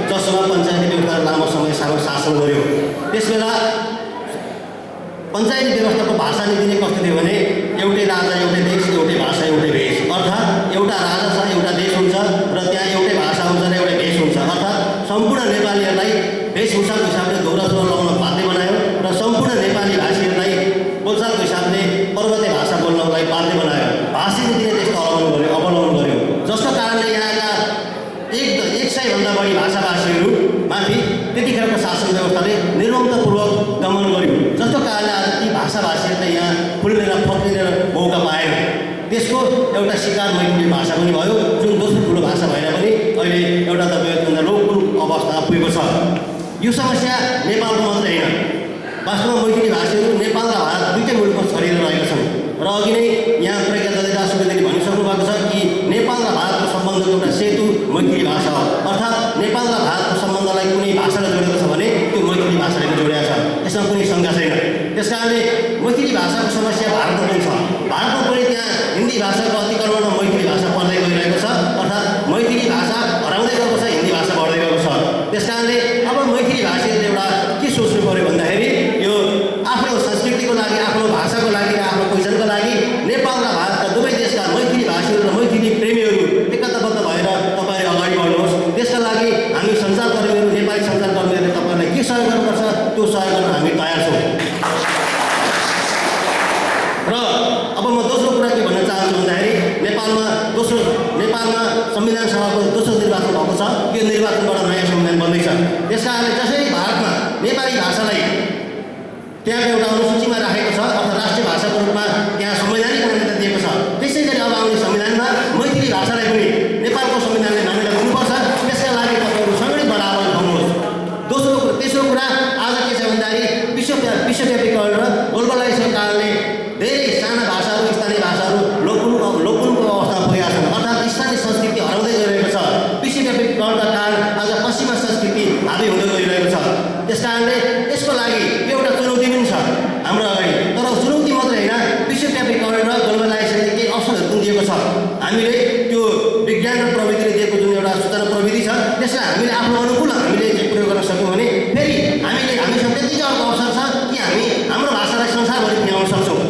Speaker 15: जसमा पञ्चायती व्यवस्था लामो समयसम्म शासन गर्यो। त्यसबेला पञ्चायती व्यवस्थाको भाषा नीति नै कस्तो थियो भने एउटै राजा एउटै देश एउटै भाषा एउटै भेष। अर्थात् एउटा राजा छ एउटा देश हुन्छ र त्यहाँ एउटै भाषा हुन्छ र एउटै भेष हुन्छ। अर्थात् सम्पूर्ण नेपालीहरूलाई वेशभूषाको हिसाबले दौरा सुरुवाल लगाउन बाध्य बनायो र सम्पूर्ण नेपाली भाषीहरूलाई बोलचालको हिसाबले पर्वतीय भाषा बोल्नलाई बाध्य बनायो। भाषी नीतिले त्यस्तो अवलम्बन गर्यो जसको कारणले यहाँका 100 भन्दा बढी भाषाभाषीहरू माथि त्यतिखेरको शासन व्यवस्थाले निर्ममतापूर्वक दमन गर्यो, जसको कारणले आज ती भाषाभाषीहरूले यहाँ फुल्नेर फक्रिएर मौका पाएन। त्यसको एउटा शिकार मैथिली भाषा पनि भयो, जुन दोस्रो ठुलो भाषा भएर पनि अहिले एउटा तपाईँको लोकप्रिय अवस्थामा पुगेको छ। यो समस्या नेपालको मात्रै होइन, वास्तवमा मैथिली भाषीहरू नेपाल र भारत दुईटै मुलुकमा छरिएर रहेका छन्। र अघि नै यहाँ प्रज्ञा दलेदा सुवेदीले भनिसक्नु भएको छ कि नेपाल र भारतको सम्बन्धको एउटा सेतु मैथिली भाषा हो। अर्थात् नेपाल र भारतको सम्बन्धलाई कुनै भाषाले जोडेको छ भने त्यो मैथिली भाषाले पनि जोडेको छ, यसमा कुनै शङ्का छैन। त्यस कारणले मैथिली भाषाको समस्या भारतमा पनि छ। भारतमा पनि त्यहाँ हिन्दी भाषाको अतिक्रमणमा मैथिली भाषा पर्दै गइरहेको छ। अर्थात् मैथिली भाषा हराउँदै गएको छ, हिन्दी भाषा बढ्दै गएको छ। त्यस कारणले अब मैथिली भाषीहरूले एउटा के सोच्नु पऱ्यो भन्दाखेरि यो आफ्नो संस्कृतिको लागि, आफ्नो भाषाको लागि र आफ्नो पहिचानको लागि नेपाल र भारतका दुवै देशका मैथिली भाषीहरू र मैथिली प्रेमीहरू एकताबद्ध भएर तपाईँहरू अगाडि बढ्नुहोस्। त्यसका लागि हामी सञ्चारकर्मीहरू, नेपाली सञ्चारकर्मीहरूले तपाईँहरूलाई के सहयोग गर्नुपर्छ त्यो सहयोग गर्न हामी तयार छौँ। र अब म दोस्रो कुरा के भन्न चाहन्छु भन्दाखेरि नेपालमा संविधान सभाको दोस्रो निर्वाचन भएको छ। यो निर्वाचनबाट नयाँ संविधान बन्दैछ। त्यस कारणले जसरी भारतमा नेपाली भाषालाई त्यहाँको एउटा अनुसूचीमा राखेको छ अथवा राष्ट्रिय भाषाको रूपमा त्यहाँ संवैधानिक मान्यता दिएको छ, त्यसै गरी अब आउने संविधानमा मैथिली भाषालाई पनि नेपालको संविधानले मान्यता दिनुपर्छ। त्यसका लागि तपाईँहरू सँगै बराबर उठाउनुहोस्। तेस्रो कुरा आज के छ भन्दाखेरि विश्वव्यापीकरण र ग्लोबलाइजेसनको कारणले धेरै साना भाषाहरू, स्थानीय भाषाहरू लोपुनको अवस्थामा पुगेका छन्। अर्थात् स्थानीय संस्कृति हराउँदै गइरहेको छ। विश्वव्यापीकरणका कारण आज पश्चिमा संस्कृति हाबी हुँदै गइरहेको छ। त्यस कारणले यसको लागि एउटा चुनौती पनि छ हाम्रो अगाडि। तर चुनौती मात्रै होइन, विश्वव्यापीकरण र ग्लोबलाइजेसनले केही अवसरहरू पनि दिएको छ। हामीले त्यो विज्ञान र प्रविधिले दिएको जुन एउटा सूचना प्रविधि छ त्यसलाई हामीले आफ्नो अनुकूल हामीले चाहिँ प्रयोग गर्न सक्यौँ भने फेरि हामीसँग त्यतिकै अर्को अवसर छ कि हामी हाम्रो भाषालाई संसारभरि पुर्याउन सक्छौँ।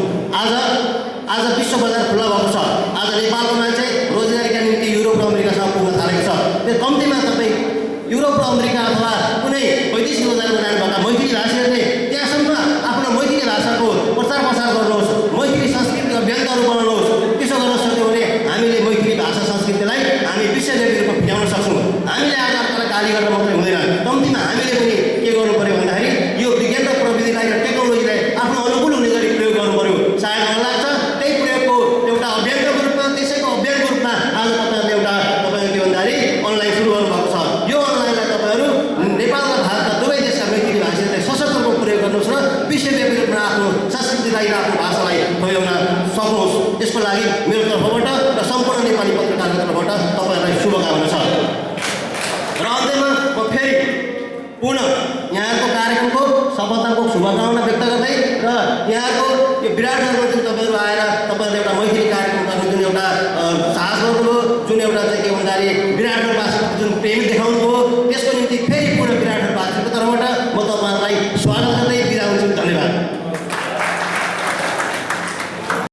Speaker 15: आज विश्व बजार खुल्ला भएको छ। आज नेपालको मान्छे रोजगारीका निम्ति युरोप र अमेरिकासँग पुग्न थालेको छ। त्यो कम्तीमा तपाईँ युरोप र अमेरिका अथवा कुनै वैदेशिक रोजगारीमा जानुभएका मैथिली भाषीहरूले त्यहाँसम्म आफ्नो मैथिली भाषाको प्रचार प्रसार गर्नुहोस्, मैथिली संस्कृतिको अभियन्ताहरू बनाउनुहोस्। त्यसो गर्न सक्यौँ भने हामीले मैथिली भाषा संस्कृतिलाई हामी विश्वव्यापी रूपमा फिजाउन सक्छौँ। हामीले आज अर्कालाई गाली गरेर मात्रै हुँदैन, कम्तीमा हामीले पनि के गर्नु पऱ्यो भन्दाखेरि यो विज्ञान र प्रविधिलाई र टेक्नोलोजीलाई आफ्नो अनुकूल हुने गरी प्रयोग गर्नु पऱ्यो। सायद मलाई लाग्छ त्यही प्रयोगको एउटा अभियानको रूपमा, त्यसैको अभियानको रूपमा आज तपाईँहरूले एउटा तपाईँको के भन्दाखेरि अनलाइन सुरु गर्नुभएको छ। यो अनलाइनलाई तपाईँहरू नेपाल र भारतका दुवै देशका मैथिली भाषीहरूलाई सशक्त रूपमा प्रयोग गर्नुहोस् र विश्वव्यापी रूपमा आफ्नो संस्कृतिलाई र आफ्नो भाषालाई फैलाउन सक्नुहोस्। यसको लागि मेरो तर्फबाट र सम्पूर्ण नेपाली पत्रकारको तर्फबाट तपाईँहरूलाई शुभकामना छ। र अन्त्यमा म फेरि पुनः यहाँको कार्यक्रमको सफलताको शुभकामना व्यक्त गर्दै र यहाँको यो विराटनगरमा जुन तपाईँहरू आएर तपाईँहरूले एउटा मैथिली कार्यक्रम गर्ने जुन एउटा साहस गर्नुभयो, जुन एउटा चाहिँ के भन्दाखेरि विराटनगरवासीको जुन प्रेम देखाउनु भयो,